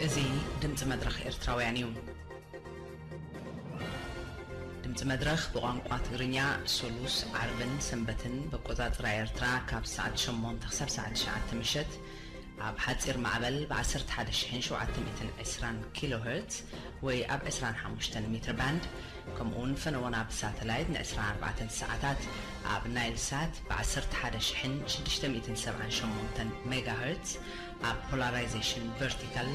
እዚ ድምፂ መድረኽ ኤርትራውያን እዩ። ድምፂ መድረኽ ብቋንቋ ትግርኛ ሶሉስ፣ ዓርብን ሰንበትን ብኣቆፃፅራ ኤርትራ ካብ ሰዓት ሸሞንተ ክሳብ ሰዓት ትሽዓተ ምሸት ኣብ ሓፂር ማዕበል ብ ዓሰርተ ሓደ ሺሕን ሸውዓተ ሚእትን ዕስራን ኪሎ ሄርትዝ ወይ ኣብ ዕስራን ሓሙሽተን ሜትር ባንድ፣ ከምኡ እውን ፈነወና ብሳተላይት ን ዕስራን ኣርባዕተን ሰዓታት ኣብ ናይል ሳት ብ ዓሰርተ ሓደ ሺሕን ሽዱሽተ ሚእትን ሰብዓን ሸሞንተን ሜጋ ሄርትዝ፣ ኣብ ፖላራይዜሽን ቨርቲካል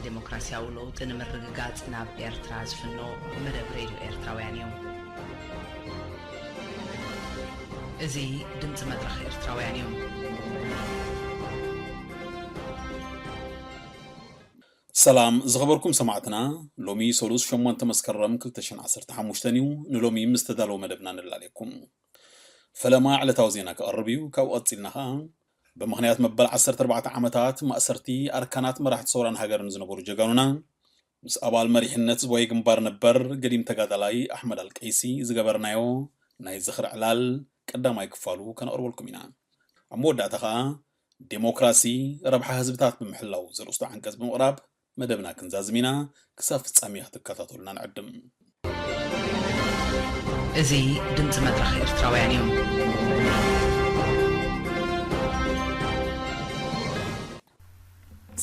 ዴሞክራሲያዊ ለውጢ ንምርግጋጽ ናብ ኤርትራ ዝፍኖ መደብ ሬድዮ ኤርትራውያን እዩ። እዚ ድምፂ መድረኽ ኤርትራውያን እዩ። ሰላም ዝኸበርኩም ሰማዕትና፣ ሎሚ ሰሉስ ሸሞንተ መስከረም ክልተ ሽሕን ዓሰርተ ሓሙሽተን እዩ። ንሎሚ ምስ ተዳለወ መደብና ንላለየኩም። ፈለማ ዕለታዊ ዜና ክቐርብ እዩ። ካብኡ ቀጺልና ኸኣ፣ ብምኽንያት መበል ዓሰርተ ኣርባዕተ ዓመታት ማእሰርቲ ኣርካናት መራሕቲ ሰውራን ሃገርን ዝነበሩ ጀጋኑና፣ ምስ ኣባል መሪሕነት ዝቦይ ግንባር ነበር ገዲም ተጋዳላይ ኣሕመድ ኣልቀይሲ ዝገበርናዮ ናይ ዝኽሪ ዕላል ቀዳማይ ክፋሉ ከነቕርበልኩም ኢና። ኣብ መወዳእታ ኸኣ፣ ዴሞክራሲ ረብሓ ህዝብታት ብምሕላው ዘርእስቱ ዓንቀጽ ብምቕራብ መደብና ክንዛዝም ኢና። ክሳብ ፍጻሜ ክትከታተሉና ንዕድም። እዚ ድምፂ መድረኽ ኤርትራውያን እዩ።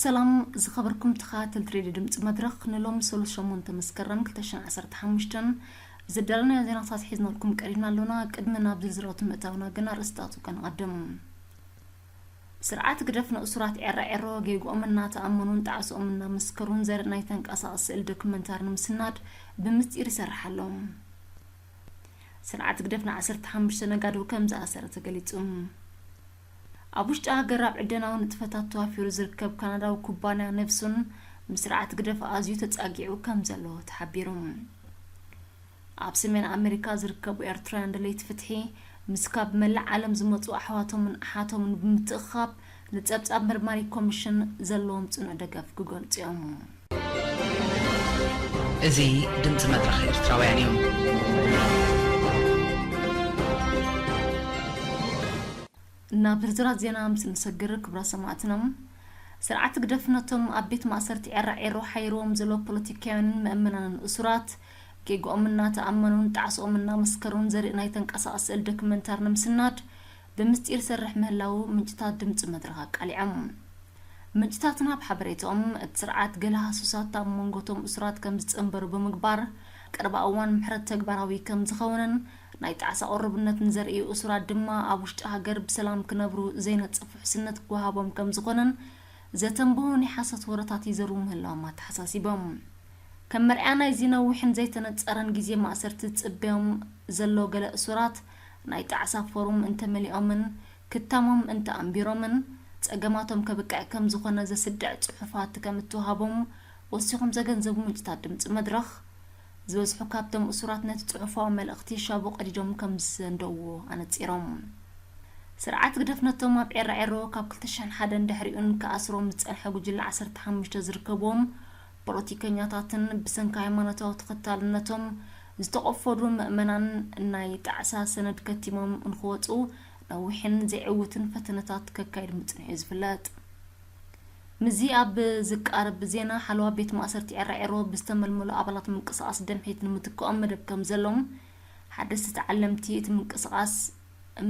ሰላም ዝኸበርኩም ተኸታተልቲ ሬድዮ ድምፂ መድረኽ፣ ንሎሚ ሰሉስ ሸሞንተ መስከረም ክልተ ሽሕን ዓሰርተ ሓሙሽተን ዝዳለናዮ ዜናታት ሒዝናልኩም ቀሪብና ኣሎና። ቅድሚ ናብ ዝርዝራቱ ምእታውና ግን ኣርእስታቱ ከነቐድም። ስርዓት ግደፍ ንእሱራት ዔራ ዔሮ ጌግኦም እናተኣመኑን ጣዕስኦም እናመስከሩን ዘርኢ ናይ ተንቀሳቓሲ ስእል ዶክመንታሪ ንምስናድ ብምስጢር ይሰርሕ ኣሎ። ስርዓት ግደፍ ን ዓሰርተ ሓሙሽተ ነጋዶ ከም ዝኣሰረ ተገሊጹ። ኣብ ውሽጢ ሃገር ኣብ ዕደናዊ ንጥፈታት ተዋፊሩ ዝርከብ ካናዳዊ ኩባንያ ነፍሱን ምስ ስርዓት ግደፍ ኣዝዩ ተጻጊዑ ከም ዘሎ ተሓቢሩ። ኣብ ሰሜን ኣሜሪካ ዝርከቡ ኤርትራውያን ደለይቲ ፍትሒ ምስ ካብ መላእ ዓለም ዝመጹ ኣሕዋቶምን ኣሓቶምን ብምትእኽኻብ ንጸብጻብ መርማሪ ኮሚሽን ዘለዎም ጽኑዕ ደገፍ ክገልጹ እዮም። እዚ ድምፂ መድረኽ ኤርትራውያን እዩ። ናብ ዝርዝራት ዜና ምስ እንሰግር፣ ክቡራት ሰማዕትና፣ ስርዓት ግደፍ ነቶም ኣብ ቤት ማእሰርቲ ዔራ ዔሮ ሓይርዎም ዘሎ ፖለቲካውያንን ምእመናንን እሱራት፣ ጌግኦም እናተኣመኑን ጣዕስኦም እናመስከሩን ዘርኢ ናይ ተንቀሳቓሲ ስእል ዶክመንታሪ ንምስናድ ብምስጢር ይሰርሕ ምህላዉ ምንጭታት ድምፂ መድረኽ ኣቃሊዖም። ምንጭታትና ኣብ ሓበሬታኦም፣ እቲ ስርዓት ገለ ሃሱሳት ኣብ መንጎቶም እሱራት ከም ዝጸንበሩ ብምግባር፣ ቀረባ እዋን ምሕረት ተግባራዊ ከም ዝኸውንን፣ ናይ ጣዕሳ ቅሩብነት ንዘርእዩ እሱራት ድማ ኣብ ውሽጢ ሃገር ብሰላም ክነብሩ ዘይነጽፍ ውሕስነት ክወሃቦም ከም ዝኾነን ዘተንብሆ ናይ ሓሶት ወረታት ይዘርዉ ምህላዎም ኣተሓሳሲቦም። ከም መርኣያ ናይዚ ነዊሕን ዘይተነጸረን ግዜ ማእሰርቲ ዝጽበዮም ዘሎ ገለ እሱራት፣ ናይ ጣዕሳ ፎርም እንተመሊኦምን ክታሞም እንተኣንቢሮምን፣ ጸገማቶም ከብቅዕ ከም ዝኾነ ዘስድዕ ጽሑፋት ከም እተዋህቦም ወሲኾም ዘገንዘቡ ምንጭታት ድምጺ መድረኽ፣ ዝበዝሑ ካብቶም እሱራት ነቲ ጽሑፋዊ መልእኽቲ ሻቡ ቀዲዶም ከም ዝሰንደዎ ኣነጺሮም። ስርዓት ግደፍ ነቶም ኣብ ዔራ ዔሮ ካብ ክልተ ሽሕን ሓደን ድሕሪኡን ክኣስሮም ዝጸንሐ ጉጅለ ዓሰርተ ሓሙሽተ ዝርከብዎም ፖለቲከኛታትን ብሰንኪ ሃይማኖታዊ ተኸታልነቶም ዝተቖፈዱ ምእመናን ናይ ጣዕሳ ሰነድ ከቲሞም እንክወጹ ነዊሕን ዘይዕውትን ፈተነታት ከካይድ ምጽንሑ እዩ ዝፍለጥ። ምስዚ ኣብ ዝቃረብ ዜና፣ ሓለዋ ቤት ማእሰርቲ ዔራ ዔሮ ብዝተመልመሉ ኣባላት ምንቅስቓስ ደምሒት ንምትክኦም መደብ ከም ዘሎም፣ ሓደስቲ ተዓለምቲ እቲ ምንቅስቓስ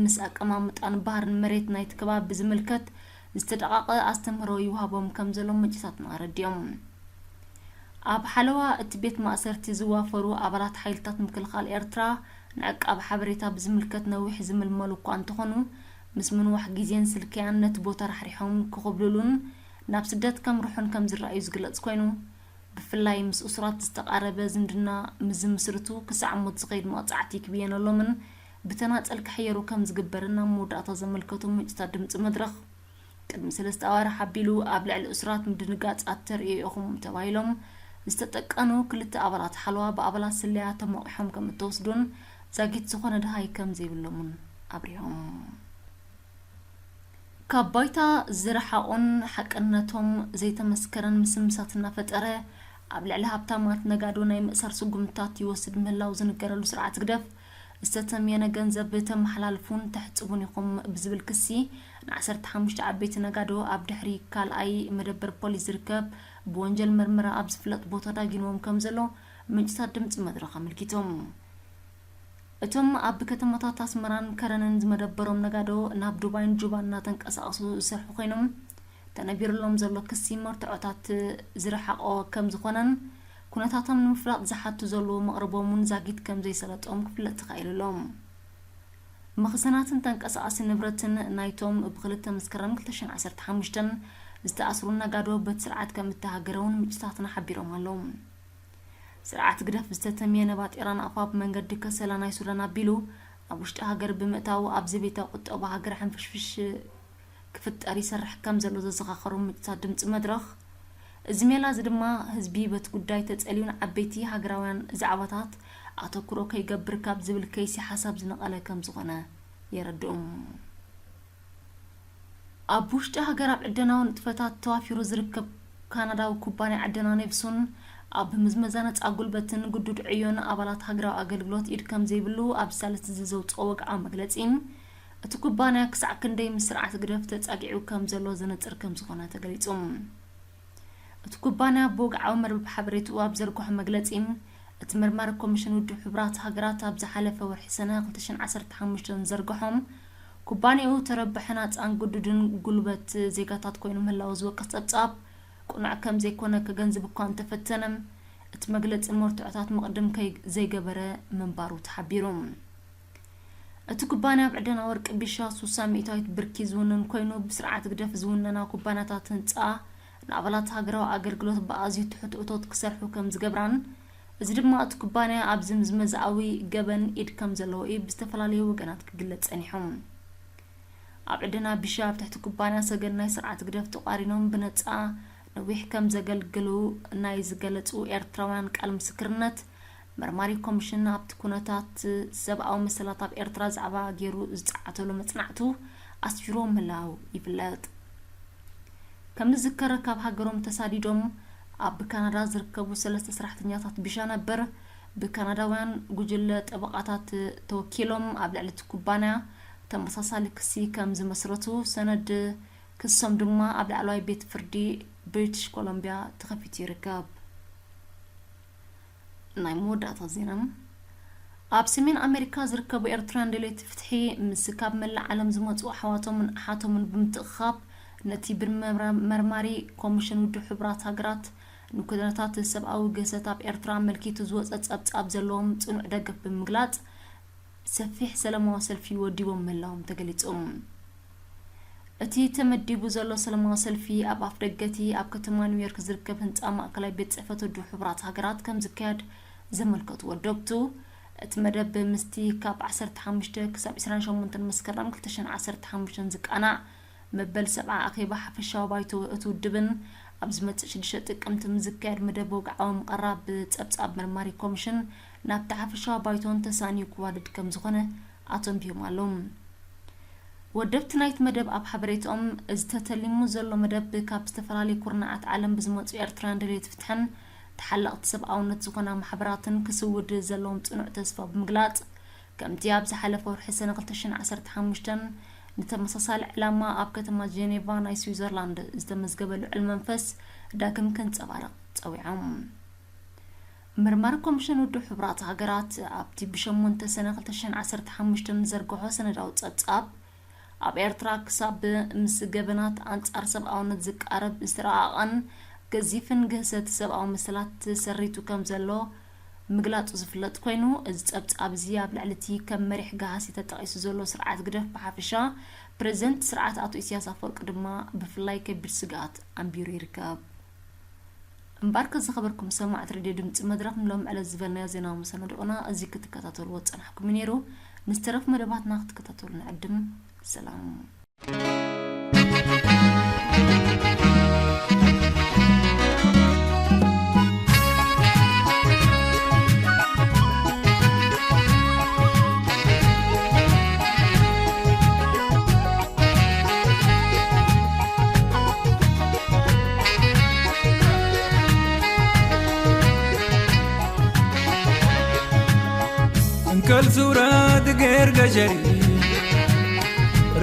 ምስ ኣቀማምጣን ባህርን መሬት ናይቲ ከባቢ ብዝምልከት ዝተደቓቐ ኣስተምህሮ ይወሃቦም ከም ዘሎ ምንጭታትና ኣረዲኦም። ኣብ ሓለዋ እቲ ቤት ማእሰርቲ ዝዋፈሩ ኣባላት ሓይልታት ምክልኻል ኤርትራ ንዕቃብ ሓበሬታ ብዝምልከት ነዊሕ ዝምልመሉ እኳ እንተኾኑ፣ ምስ ምንዋሕ ግዜን ስልክያን ነቲ ቦታ ራሕሪሖም ክኹብልሉን ናብ ስደት ከምርሑን ከም ዝረኣዩ ዝግለጽ ኮይኑ፣ ብፍላይ ምስ እሱራት ዝተቓረበ ዝምድና ምስ ዝምስርቱ ክሳዕ ሞት ዝኸይድ መቕጻዕቲ ክብየነሎምን ብተናጸል ክሕየሩ ከም ዝግበርን ኣብ መወዳእታ ዘመልከቱ ምንጭታት ድምጺ መድረኽ፣ ቅድሚ ሰለስተ ኣዋርሕ ኣቢሉ ኣብ ልዕሊ እሱራት ምድንጋጻት ተርእዮ ኢኹም ተባሂሎም ዝተጠቀኑ ክልተ ኣባላት ሓለዋ ብኣባላት ስለያ ተሞቒሖም ከም እተወስዱን ዛጊት ዝኾነ ደሃይ ከም ዘይብሎምን ኣብሪሆም። ካብ ባይታ ዝረሓቑን ሓቅነቶም ዘይተመስከረን ምስምሳት እናፈጠረ ኣብ ልዕሊ ሃብታማት ነጋዶ ናይ ምእሳር ስጉምትታት ይወስድ ምህላው ዝንገረሉ ስርዓት ህግደፍ፣ ዝተተምየነ ገንዘብ ተመሓላልፉን ተሕጽቡን ኢኹም ብዝብል ክሲ፣ ን15 ዓበይቲ ነጋዶ ኣብ ድሕሪ ካልኣይ መደበር ፖሊስ ዝርከብ ብወንጀል መርመራ ኣብ ዝፍለጥ ቦታ ዳጊንዎም ከም ዘሎ ምንጭታት ድምፂ መድረኽ ኣመልኪቶም። እቶም ኣብ ከተማታት ኣስመራን ከረንን ዝመደበሮም ነጋዶ ናብ ዱባይን ጁባን እናተንቀሳቐሱ ዝሰርሑ ኮይኖም፣ ተነቢርሎም ዘሎ ክሲ መርትዖታት ዝረሓቖ ከም ዝኾነን ኩነታቶም ንምፍላጥ ዝሓቱ ዘለዉ መቕርቦም እውን ዛጊት ከም ዘይሰለጦም ክፍለጥ ተኻኢሉ ኣሎ። መኽዘናትን ተንቀሳቓሲ ንብረትን ናይቶም ብ2 መስከረም ክልተ ሽሕን ዓሰርተ ሓሙሽተን ዝተኣስሩ ነጋዶ በቲ ስርዓት ከም እተሃገረ እውን ምንጭታትና ሓቢሮም ኣለዉ። ስርዓት ግደፍ ዝተተምየ ነባጢራ ናቕፋ ብመንገዲ ከሰላ ናይ ሱዳን ኣቢሉ ኣብ ውሽጢ ሃገር ብምእታው ኣብ ዘቤታዊ ቁጠባ ሃገር ሕንፍሽፍሽ ክፍጠር ይሰርሕ ከም ዘሎ ዘዘኻኸሩ ምንጭታት ድምፂ መድረኽ፣ እዚ ሜላ እዚ ድማ ህዝቢ በቲ ጉዳይ ተጸልዩ ንዓበይቲ ሃገራውያን ዛዕባታት ኣተኩሮ ከይገብር ካብ ዝብል ከይሲ ሓሳብ ዝነቐለ ከም ዝኾነ የረድኡ። ኣብ ውሽጢ ሃገር ኣብ ዕደናዊ ንጥፈታት ተዋፊሩ ዝርከብ ካናዳዊ ኩባንያ ዕደና ኔፕሱን ኣብ ምዝመዛ ነጻ ጉልበትን ግዱድ ዕዮን ኣባላት ሃገራዊ ኣገልግሎት ኢድ ከም ዘይብሉ ኣብ ሳልስቲ ዘውጽኦ ወግዓዊ መግለጺ፣ እቲ ኩባንያ ክሳዕ ክንደይ ምስ ስርዓት ግደፍ ተጻጊዑ ከም ዘሎ ዘነጽር ከም ዝኾነ ተገሊጹ። እቲ ኩባንያ ብወግዓዊ መርበብ ሓበሬትኡ ኣብ ዘርግሖ መግለጺ፣ እቲ መርማሪ ኮሚሽን ውድብ ሕቡራት ሃገራት ኣብ ዝሓለፈ ወርሒ ሰነ ክልተ ሽሕን ዓሰርተ ሓሙሽተን ዘርግሖም፣ ኩባንያኡ ተረባሒ ናጻን ግዱድን ጉልበት ዜጋታት ኮይኑ ምህላዉ ዝወቅስ ጸብጻብ ቅኑዕ ከም ዘይኮነ ከገንዝብ እኳ እንተፈተነ፣ እቲ መግለጺ መርትዖታት መቕድም ከይ ዘይገበረ ምንባሩ ተሓቢሩ። እቲ ኩባንያ ኣብ ዕደና ወርቂ ቢሻ ሱሳ ሚእታዊት ብርኪ ዝውንን ኮይኑ፣ ብስርዓት ግደፍ ዝውነና ኩባንያታት ህንጻ ንኣባላት ሃገራዊ ኣገልግሎት ብኣዝዩ ትሑት እቶት ክሰርሑ ከም ዝገብራን፣ እዚ ድማ እቲ ኩባንያ ኣብዚ ምዝመዛኣዊ ገበን ኢድ ከም ዘለዎ እዩ ብዝተፈላለዩ ወገናት ክግለጽ ጸኒሑ። ኣብ ዕደና ቢሻ ኣብ ትሕቲ ኩባንያ ሰገን ናይ ስርዓት ግደፍ ተቋሪኖም ብነጻ ነዊሕ ከም ዘገልግሉ ናይ ዝገለጹ ኤርትራውያን ቃል ምስክርነት፣ መርማሪ ኮሚሽን ኣብቲ ኩነታት ሰብኣዊ መሰላት ኣብ ኤርትራ ዛዕባ ገይሩ ዝጸዓተሉ መጽናዕቱ ኣስፊርዎ ምህላው ይፍለጥ። ከም ዝዝከር፣ ካብ ሃገሮም ተሳዲዶም ኣብ ካናዳ ዝርከቡ ሰለስተ ሰራሕተኛታት ቢሻ ነበር ብካናዳውያን ጉጅለ ጠበቓታት ተወኪሎም ኣብ ልዕሊ እቲ ኩባንያ ተመሳሳሊ ክሲ ከም ዝመስረቱ ሰነድ ክሶም ድማ ኣብ ላዕለዋይ ቤት ፍርዲ ብሪቲሽ ኮሎምቢያ ተኸፊቱ ይርከብ። ናይ መወዳእታ ዜና። ኣብ ሰሜን ኣሜሪካ ዝርከቡ ኤርትራውያን ደለይቲ ፍትሒ ምስ ካብ መላእ ዓለም ዝመጹ ኣሕዋቶምን ኣሓቶምን ብምትእኽኻብ ነቲ ብመርማሪ ኮሚሽን ውድብ ሕቡራት ሃገራት ንኩነታት ሰብኣዊ ግህሰት ኣብ ኤርትራ ኣመልኪቱ ዝወጸ ጸብጻብ ዘለዎም ጽኑዕ ደገፍ ብምግላጽ ሰፊሕ ሰላማዊ ሰልፊ ወዲቦም ምህላዎም ተገሊጹ። እቲ ተመዲቡ ዘሎ ሰላማዊ ሰልፊ ኣብ ኣፍደገ እቲ ኣብ ከተማ ኒውዮርክ ዝርከብ ህንጻ ማእከላይ ቤት ጽሕፈት ውድብ ሕቡራት ሃገራት ከም ዝካየድ ዘመልከቱ ወደብቱ፣ እቲ መደብ ምስቲ ካብ ዓሰርተ ሓሙሽተ ክሳብ ዕስራን ሸሞንተን መስከረም ክልተ ሽሕን ዓሰርተ ሓሙሽተን ዝቃናዕ መበል ሰብዓ ኣኼባ ሓፈሻዊ ባይቶ እቲ ውድብን ኣብ ዝመጽእ ሽዱሽተ ጥቅምቲ ምስ ዝካየድ መደብ ወግዓዊ ምቕራብ ጸብጻብ መርማሪ ኮሚሽን ናብቲ ሓፈሻዊ ባይቶን ተሳንዩ ክዋደድ ከም ዝኾነ ኣተንቢሆም ኣለዉ። ወደብቲ ናይቲ መደብ ኣብ ሓበሬትኦም፣ እዚ ተተሊሙ ዘሎ መደብ ካብ ዝተፈላለዩ ኩርናዓት ዓለም ብዝመጹ ኤርትራውያን ደለይቲ ፍትሕን ተሓለቕቲ ሰብኣውነት ዝኾና ማሕበራትን ክስውድ ዘለዎም ጽኑዕ ተስፋ ብምግላጽ፣ ከምቲ ኣብ ዝሓለፈ ወርሒ ሰነ ክልተ ሽሕን ዓሰርተ ሓሙሽተን ንተመሳሳሊ ዕላማ ኣብ ከተማ ጀኔቫ ናይ ስዊዘርላንድ ዝተመዝገበ ልዑል መንፈስ ዳግም ከንጸባርቕ ጸዊዖም። መርማሪ ኮሚሽን ውድብ ሕቡራት ሃገራት ኣብቲ ብሸሞንተ ሰነ ክልተ ሽሕን ዓሰርተ ሓሙሽተን ዝዘርግሖ ሰነዳዊ ጸብጻብ፣ ኣብ ኤርትራ ክሳብ ምስ ገበናት ኣንጻር ሰብኣውነት ዝቃረብ ዝተረቓቐን ገዚፍን ግህሰት ሰብኣዊ መሰላት ሰሪቱ ከም ዘሎ ምግላጹ ዝፍለጥ ኮይኑ፣ እዚ ጸብጻብ እዚ ኣብ ልዕሊ እቲ ከም መሪሕ ገሃሲ ተጠቒሱ ዘሎ ስርዓት ግደፍ ብሓፈሻ፣ ፕረዚደንት ስርዓት ኣቶ ኢሳያስ ኣፈወርቂ ድማ ብፍላይ ከቢድ ስግኣት ኣንቢሩ ይርከብ። እምበኣርከ ዝኸበርኩም ሰማዕቲ ሬድዮ ድምፂ መድረኽ፣ ንሎም ዕለት ዝበልናዮ ዜናዊ መሰናድኦና እዚ ክትከታተልዎ ዝጸናሕኩም ነይሩ። ንዝተረፉ መደባትና ክትከታተሉ ንዕድም። ሰላም። እንከል ዙራ ገርገሸሪ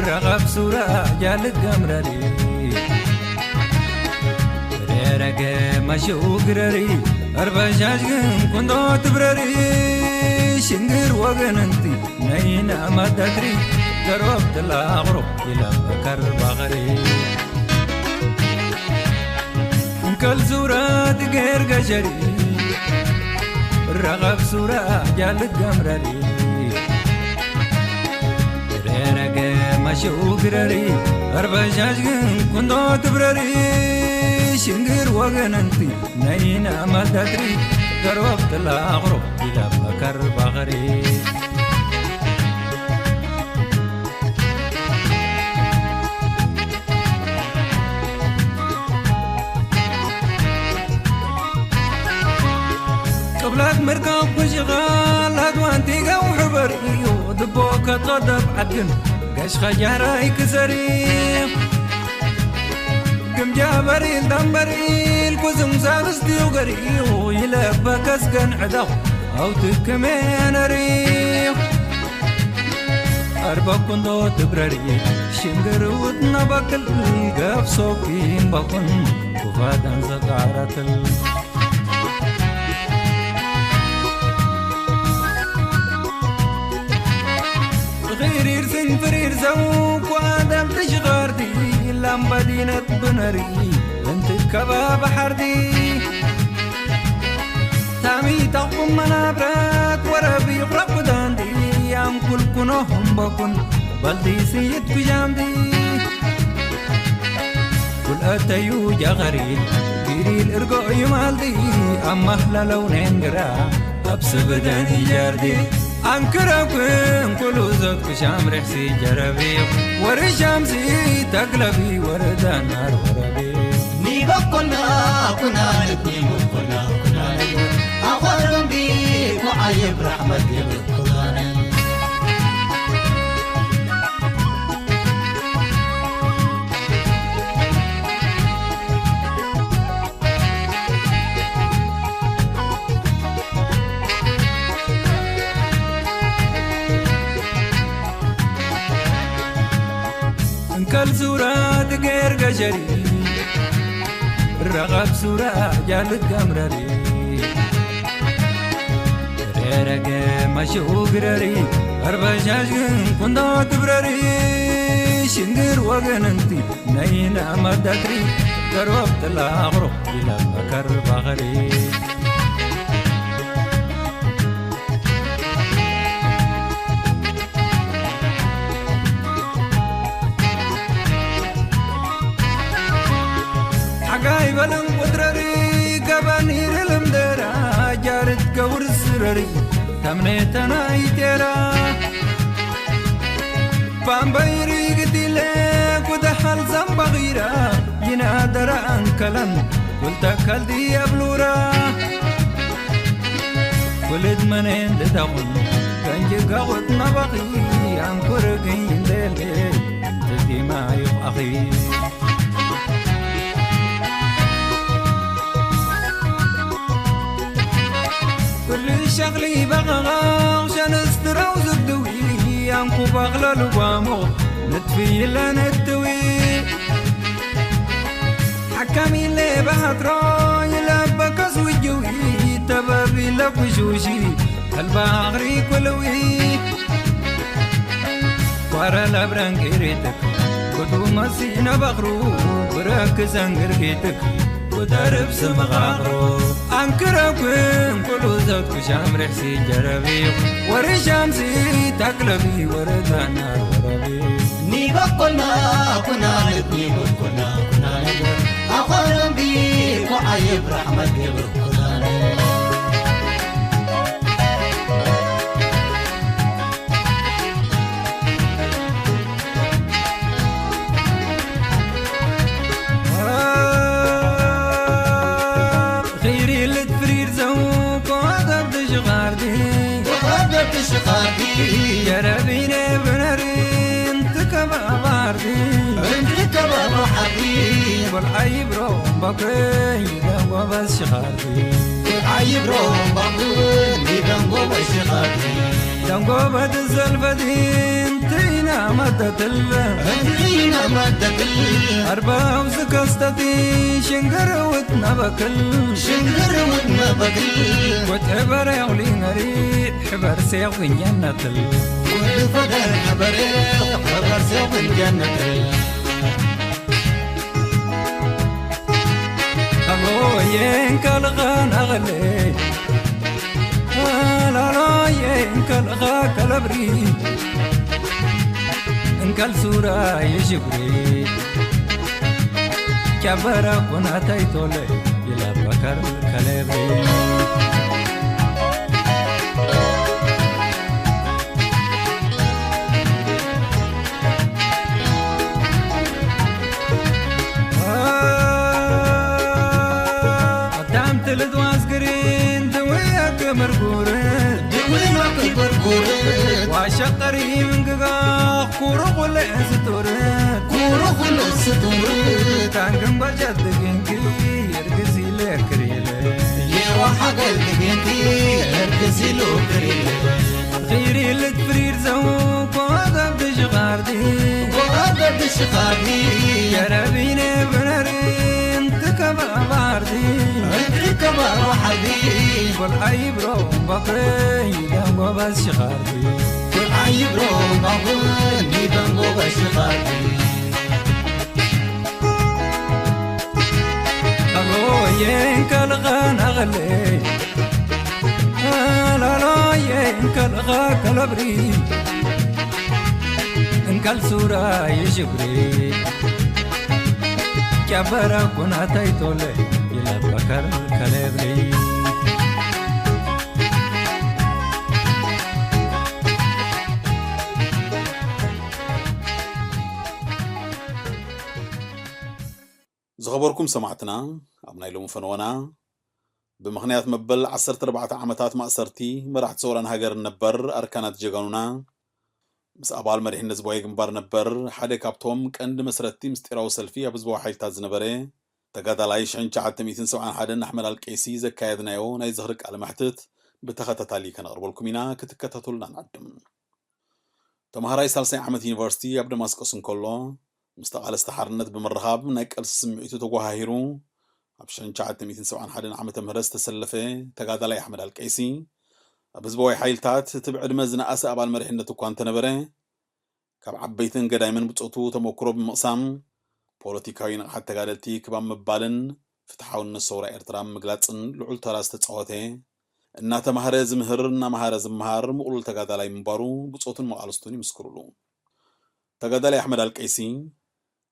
ረቐብ ሱራ ጃልት ገምረሪ ደረገ መሸኡ ግረሪ ኣርበሻሽ ግን ኩንዶ ትብረሪ ሽንግር ወገንንቲ ነይና ማዳትሪ ገሮብ ትላቕሮ ይለበከር ባቕሪ እንከል ሱራ ትገርገሸሪ ረቐብ ሱራ ጃልት ገምረሪ ረረገ መሸኡ ግረሪ ኣርበሻሽ ግን ኩንዶ ትብረሪ ሽንግር ወገንንቲ ነይና ማዳትሪ ገሮብ ትላቕሮ ይለበከር ባቕሪ ቅብላት መርካብ ኩሽኻል ኣድዋንቲ ገው ሕበር እዩ ድቦ ከትኸደብ ዓድን ገሽ ኸጃራይ ክሰሪ ግምጃ በሪል ዳምበሪል ኩዝም ሳብስቲው ገሪዩ ይለበከስ ገን ዕዳው ኣውትክሜ ነሪዩ ኣርበኩንዶ ትብረሪ ሽንግርውት ነበክል ገብሶኪን በኩን ኩፋዳን ዘቃረትል ኺሪር ስንፍሪር ዘው ኳደም ትሽኸርቲ ላምባዲነት ብነሪ እንትከባ ባሕርቲ ታሚ ታኹም መናብረት ወረቢ ይቕረብ ዳንዲ ኣንኩልኩኖ ህምበኩን በልዲ ስይት ኩሻምዲ ኩልአተዩ ጃኸሪ ጊሪል እርጎ ይማልዲ ኣማህላለው ነንግራ ኣብ ስብደን ይጃርዲ ኣንክረኩን ኩሉ ዘትኩ ሻምርሕሲ ጀረቢ ወሪ ሻምሲ ተግለቢ ወረዳናር ወረቢ ኒበኮና ኩናልት ኒበኮና ኩናልት ኣኾርምቢ ኩዓይብ ራሕመት ይብል ኩናልት እንከል ሱራ ትገር ገሸሪ ረቐብ ሱራ ጃልት ገምረሪ ደረገ መሽኡ ግረሪ ኣርበሻሽ ግን ኩንዶ ትብረሪ ሽንግር ወገንንቲ ነይና ማዳትሪ ገሮብ ጥላቕሮ ኢላ መከር ባኸሪ ሓጋይ በለን ቁጥረሪ ገበን ይርልም ደራ ጃርት ገውር ስረሪ ተምኔተና ይቴራ ባምበይሪ ግዲለ ኩደሃል ዘንባኺራ ይናደራ ኣንከለን ኩልተከልዲ የብሉራ ኩልድ መኔን ልዳኹን ከንጅጋኹት ናባኺ ኣንኩርግኝ እንደልቤ እንትቲማ ይኽኣኺ ኩሉ ሸኽሊ በቐቓቕ ሸንስትራው ዝድዊ ኣንኩ ባኽለ ልጓሞ ንጥፊ ይለንትዊ ሓካም ኢለ ባሃትሮ ይለበከስ ውጅዊ ተበብ ይለኩሹሺ ከልባ ኣኽሪ ኩልዊ ኳረ ለብረን ቂሪትክ ኩዱ መሲ ነበኽሩ ብረክ ዘንግርጊትክ ኩደርብ ስምቓቕሩ ኣንክረኩን ኩሉ ዘትኩ ሻምርሕሲ ጀረቢ ወሪ ሻምሲ ተክለቢ ወረዳና ወረቢ ኒበኮና ኩናልት ኒበኮና ኩናልት ኣኾረምቢ ኩዓይብ ራሕመት ግብር ኩናልት ኺሪ ልትፍሪር ዘው ኮደብ ትሽኻርዲ ኮደብ ትሽኻርዲ የረቢነ ብነሪ እንትከባባርዲ እንትከባባሓዲ ቆልዓይ ብሮ ባኩረይ ደንጎበዝ ሽኻርዲ ቆልዓይ ብሮ ባኩረይ ደንጎበዝ ሽኻርዲ ደንጎበት ዘልፈቲ እንቲና መተትል እንቲና መተትል ኣርባው ዝከስተቲ ሽንገረውት ነበክል ሽንገረውት ነበክል ወተበረው ሊመሪ ሕበር ሴው እንጀነትል ወተበረው ሕበር ሴው እንጀነትል ኣሎዬ እንከልኸ ናኸለይ ኣላሎዬ እንከልኸ ከለብሪ እንከል ሱራ የሽጉሪ ጨበረ ኩናተይ ቶለ ይለበከር ከለብሪ ኣዳም ትልት ዋስግሪን ድውያክ ምርጉር ድውያክ ምርጉር ዋሸቀሪ ምንግጋ ኩሩ ኩለ ስቱር ኩሩ ኩለ ስቱር ታንግን በጀት ድግንኪ እርግዚ ለክሪለ የዋ ሓገል ድግንኪ እርግዚ ሉክሪለ ኺሪ ልትፍሪር ዘው ኮዘብ ድሽኻርዲ ኮዘብ ድሽኻርዲ የረቢነ ብነሪ እንትከባባርዲ እንትከባባርዲ ቆልዓይ ብሮ በኽረይ ደንጎበዝ ሽኻርዲ ቆልዓይ ብሮ በኽረይ ደንጎበዝ ሽኻርዲ ኣሎዬ እንከልኸ ናኸለይ ኣላሎዬ እንከልኸ ከለብሪ እንከል ሱራ ይሽብሪ ጨበረ ኩናተይ ቶለ ይለበከር ከለብሪ ዝኸበርኩም ሰማዕትና፣ ኣብ ናይ ሎሚ ፈነወና፣ ብምኽንያት መበል ዓሰርተ ኣርባዕተ ዓመታት ማእሰርቲ መራሕቲ ሰውራን ሃገርን ነበር ኣርካናት ጀጋኑና፣ ምስ ኣባል መሪሕነት ህዝባዊ ግንባር ነበር ሓደ ካብቶም ቀንዲ መስረትቲ ምስጢራዊ ሰልፊ ኣብ ህዝባዊ ሓይልታት ዝነበረ ተጋዳላይ ሽሕን ትሽዓተ ሚእትን ሰብዓን ሓደን ኣሕመድ ኣልቀይሲ ዘካየድናዮ ናይ ዝኽሪ ቃለ መሕትት ብተኸታታሊ ከነቕርበልኩም ኢና፣ ክትከታተሉና ንዕድም። ተምሃራይ ሳልሳይ ዓመት ዩኒቨርሲቲ ኣብ ደማስቆስ እንከሎ፣ ምስ ተቓለስቲ ሓርነት ብምርኻብ ናይ ቃልሲ ስምዒቱ ተጓሃሂሩ፣ ኣብ ሽሕን ትሽዓተ ሚእትን ሰብዓን ሓደን ዓመተ ምህረት ዝተሰለፈ ተጋዳላይ ኣሕመድ ኣልቀይሲ፣ ኣብ ህዝባዊ ሓይልታት እቲ ብዕድመ ዝነኣሰ ኣባል መሪሕነት እኳ እንተነበረ፣ ካብ ዓበይትን ገዳይምን ብጾቱ ተመኩሮ ብምቕሳም፣ ፖለቲካዊ ንቕሓት ተጋደልቲ ክባብ ምባልን ፍትሓውነት ሰውራ ኤርትራ ኣብ ምግላጽን ልዑል ተራ ዝተጻወተ፣ እናተማህረ ዝምህር፣ እናመሃረ ዝመሃር ምቕሉል ተጋዳላይ ምንባሩ ብጾቱን መቓልስቱን ይምስክሩሉ። ተጋዳላይ ኣሕመድ ኣልቀይሲ፣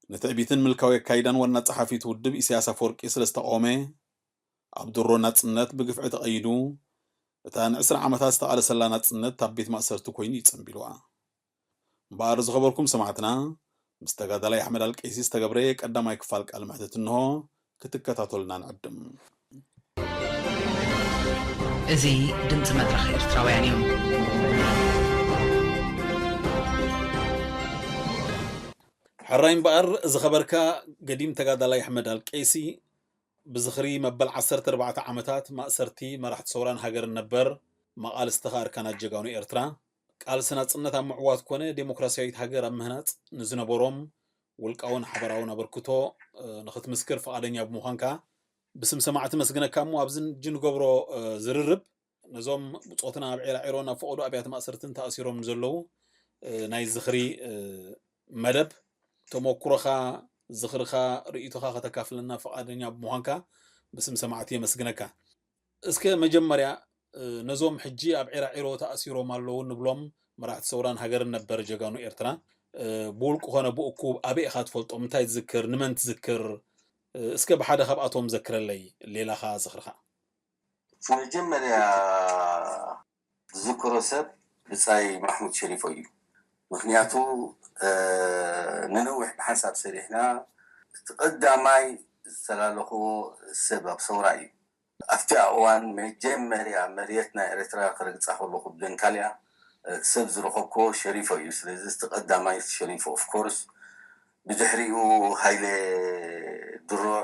ንትዕቢትን ምልካዊ ኣካይዳን ዋና ጸሓፊ እቲ ውድብ ኢሳያስ ኣፈወርቂ ስለ ዝተቓወመ፣ ኣብ ድሮ ናጽነት ብግፍዒ ተቐይዱ፣ እታ ንዕስራ ዓመታት ዝተቓለሰላ ናጽነት ኣብ ቤት ማእሰርቲ ኮይኑ እዩ ጸንቢልዋ። እምበኣር ዝኸበርኩም ሰማዕትና፣ ምስ ተጋዳላይ ኣሕመድ ኣልቀይሲ ዝተገብረ ቀዳማይ ክፋል ቃለ መሕትት እንሆ፣ ክትከታተሉና ንዕድም። እዚ ድምጺ መድረኽ ኤርትራውያን እዩ። ሕራይ እምበኣር ዝኸበርካ ገዲም ተጋዳላይ ኣሕመድ ኣልቀይሲ፣ ብዝኽሪ መበል ዓሰርተ ኣርባዕተ ዓመታት ማእሰርቲ መራሕቲ ሰውራን ሃገርን ነበር መቓልስቲ ኣርካናት ጀጋኑ ኤርትራ፣ ቃልሲ ናጽነት ኣብ ምዕዋት ኮነ ዴሞክራስያዊት ሃገር ኣብ ምህናጽ ንዝነበሮም ውልቃውን ሓበራውን ኣበርክቶ፣ እ፣ ንኽትምስክር ፍቓደኛ ብምዃንካ ብስም ሰማዕቲ መስግነካ እሞ ኣብዚ ሕጂ ንገብሮ፣ እ፣ ዝርርብ ነዞም ብጾትና ኣብ ዒራዒሮን ኣብ ፈቐዶ ኣብያተ ማእሰርትን ተኣሲሮም ንዘለዉ፣ እ፣ ናይ ዝኽሪ፣ እ፣ መደብ ተመኩሮኻ፣ ዝኽርኻ፣ ርእይቶኻ ከተካፍለና ፍቓደኛ ብምዃንካ ብስም ሰማዕቲ የመስግነካ። እስከ መጀመርያ፣ እ፣ ነዞም ሕጂ ኣብ ዒራዒሮ ተኣሲሮም ኣለዉ ንብሎም መራሕቲ ሰውራን ሃገርን ነበር ጀጋኑ ኤርትራ፣ እ፣ ብውልቂ ኾነ ብእኩብ ኣበይ ኢኻ ትፈልጦም? እንታይ ትዝክር? ንመን ትዝክር? እ፣ እስከ ብሓደ ካብኣቶም ዘክረለይ፣ ሌላኻ ዝኽርኻ። መጀመርያ ዝዝክሮ ሰብ ብጻይ ማሕሙድ ሸሪፎ እዩ። ምኽንያቱ፣ እ፣ ንነዊሕ ብሓንሳብ ሰሪሕና፣ እቲ ቀዳማይ ዝተላለኽዎ ሰብ ኣብ ሰውራ እዩ። ኣብቲ እዋን መጀመርያ መሬት ናይ ኤርትራ ክረግጻ ከለኹ ብደንካልያ፣ እ፣ ሰብ ዝረኸብክዎ ሸሪፎ እዩ። ስለዚ እቲ ቀዳማይ ሸሪፎ፣ ኦፍ ኮርስ። ብድሕሪኡ ሃይለ ድሩዕ፣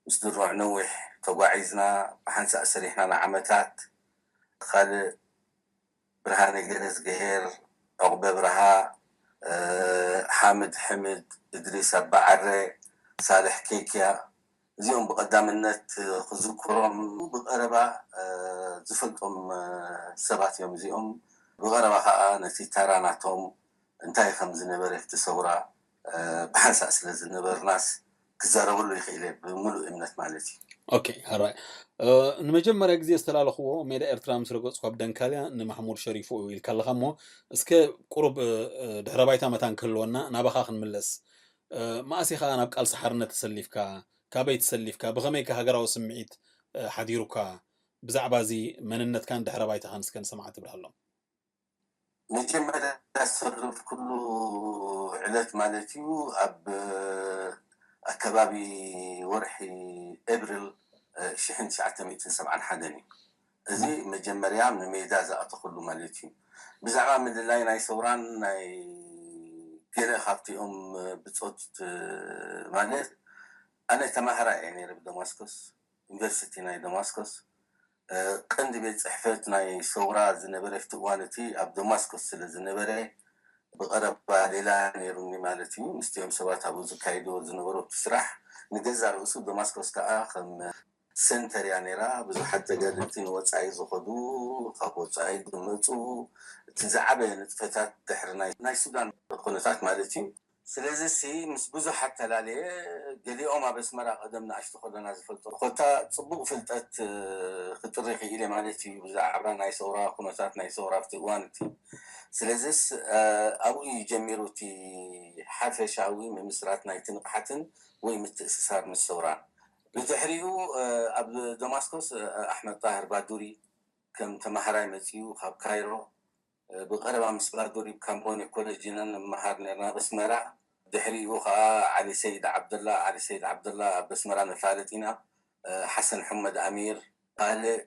ምስ ድሩዕ ነዊሕ ተጓዒዝና፣ ብሓንሳእ ሰሪሕና ንዓመታት። ካልእ ብርሃነ ገረዝግሄር፣ ዑቕበ ብርሃ፣ ሓምድ ሕምድ፣ እድሪስ ኣባዓረ፣ ሳልሕ ኬክያ፣ እዚኦም ብቐዳምነት ክዝክሮም፣ ብቐረባ ዝፈልጦም ሰባት እዮም። እዚኦም ብቐረባ ከዓ ነቲ ታራ ናቶም እንታይ ከም ዝነበረ፣ እቲ ሰውራ ብሓንሳእ ስለ ዝነበርናስ ክዛረበሉ ይኽእል እየ፣ ብምሉእ እምነት ማለት እዩ። ኦኬ፣ ሕራይ። ንመጀመርያ ግዜ ዝተላለኽዎ ሜዳ ኤርትራ ምስ ረገጽኩ ኣብ ደንካልያ ንማሕሙድ ሸሪፎ እዩ ኢልካ ኣለኻ እሞ፣ እስከ ቁሩብ ድሕረ ባይታ መታን ክህልወና ናባኻ ክንምለስ። መኣስ ኢኻ ናብ ቃልሲ ሓርነት ተሰሊፍካ? ካበይ ተሰሊፍካ? ብኸመይ ከ ሃገራዊ ስምዒት ሓዲሩካ? ብዛዕባ እዚ መንነትካን ድሕረ ባይታኻን እስከ ንሰማዕቲ ብርሃሎም። መጀመርያ ዝተሰለፍኩሉ ዕለት ማለት እዩ ኣብ ኣከባቢ ወርሒ ኤብሪል ሽሕን ትሽዓተ ሚእትን ሰብዓን ሓደን እዩ። እዚ መጀመርያ ንሜዳ ዝኣተኹሉ ማለት እዩ። ብዛዕባ ምልላይ ናይ ሰውራን ናይ ገለ ካብቲኦም ብጾት ማለት ኣነ ተማሃራይ እየ ነይረ ብደማስኮስ፣ ዩኒቨርሲቲ ናይ ደማስኮስ። ቀንዲ ቤት ጽሕፈት ናይ ሰውራ ዝነበረ ኣብቲ እዋን እቲ ኣብ ደማስኮስ ስለ ዝነበረ ብቐረባ ሌላ ነይሩኒ ማለት እዩ። ምስቲኦም ሰባት ኣብኡ ዝካየድዎ ዝነበሩ እቲ ስራሕ ንገዛ ርእሱ ደማስኮስ ከዓ ከም ሰንተር እያ ነይራ። ብዙሓት ተጋደልቲ ንወፃኢ ዝኸዱ፣ ካብ ወፃኢ ዝመፁ፣ እቲ ዝዓበየ ንጥፈታት ድሕሪ ናይ ናይ ሱዳን ኩነታት ማለት እዩ። ስለዚ ሲ ምስ ብዙሓት ተላለየ፣ ገሊኦም ኣብ ኣስመራ ቀደም ንኣሽቱ ከለና ዝፈልጦ ኮታ ፅቡቕ ፍልጠት ክጥሪ ክኢለ ማለት እዩ ብዛዕባ ናይ ሰውራ ኩነታት ናይ ሰውራ ኣብቲ እዋን እቲ። ስለዚስ ኣብኡ እዩ ጀሚሩ እቲ ሓፈሻዊ ምምስራት ናይቲ ንቕሓትን ወይ ምትእስሳር ምስ ሰውራን። ብድሕሪኡ ኣብ ደማስኮስ ኣሕመድ ጣህር ባዱሪ ከም ተማሃራይ መጺኡ ካብ ካይሮ። ብቐረባ ምስ ባዱሪ ብካምፖኒ ኮሌጅ ኢና ንመሃር ነርና ኣብ ኣስመራ። ድሕሪኡ ኸዓ ዓሊ ሰይድ ዓብደላ፣ ዓሊ ሰይድ ዓብደላ ኣብ ኣስመራ ንፋለጥ ኢና። ሓሰን ሑመድ ኣሚር ካልእ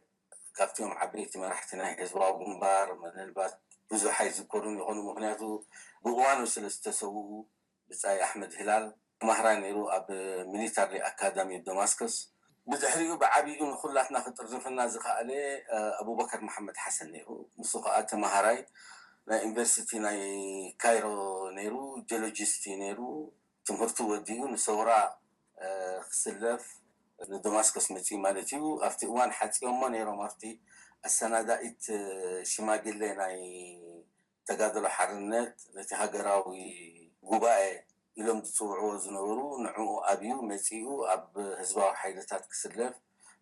ካብቲኦም ዓበይቲ መራሕቲ ናይ ህዝባዊ ግንባር፣ ምናልባት ብዙሕ ኣይዝከሩን ይኾኑ፣ ምኽንያቱ ብእዋኑ ስለ ዝተሰውኡ፣ ብጻይ ኣሕመድ ህላል ተማሃራይ ነይሩ ኣብ ሚሊታሪ ኣካዳሚ ደማስከስ። ብድሕሪኡ ብዓቢኡ ንኹላትና ክጥርንፈና ዝኸኣለ ኣቡበከር መሓመድ ሓሰን ነይሩ። ንሱ ከዓ ተማሃራይ ናይ ዩኒቨርሲቲ ናይ ካይሮ ነይሩ፣ ጀሎጂስት እዩ ነይሩ። ትምህርቱ ወዲኡ ንሰውራ ክስለፍ ንደማስከስ መፂኡ ማለት እዩ። ኣብቲ እዋን ሓፂኦሞ ነይሮም ኣብቲ ኣሰናዳኢት ሽማግሌ ናይ ተጋድሎ ሓርነት ነቲ ሃገራዊ ጉባኤ ኢሎም ዝፅውዕዎ ዝነበሩ ንዕኡ ኣብዩ መፂኡ ኣብ ህዝባዊ ሓይልታት ክስለፍ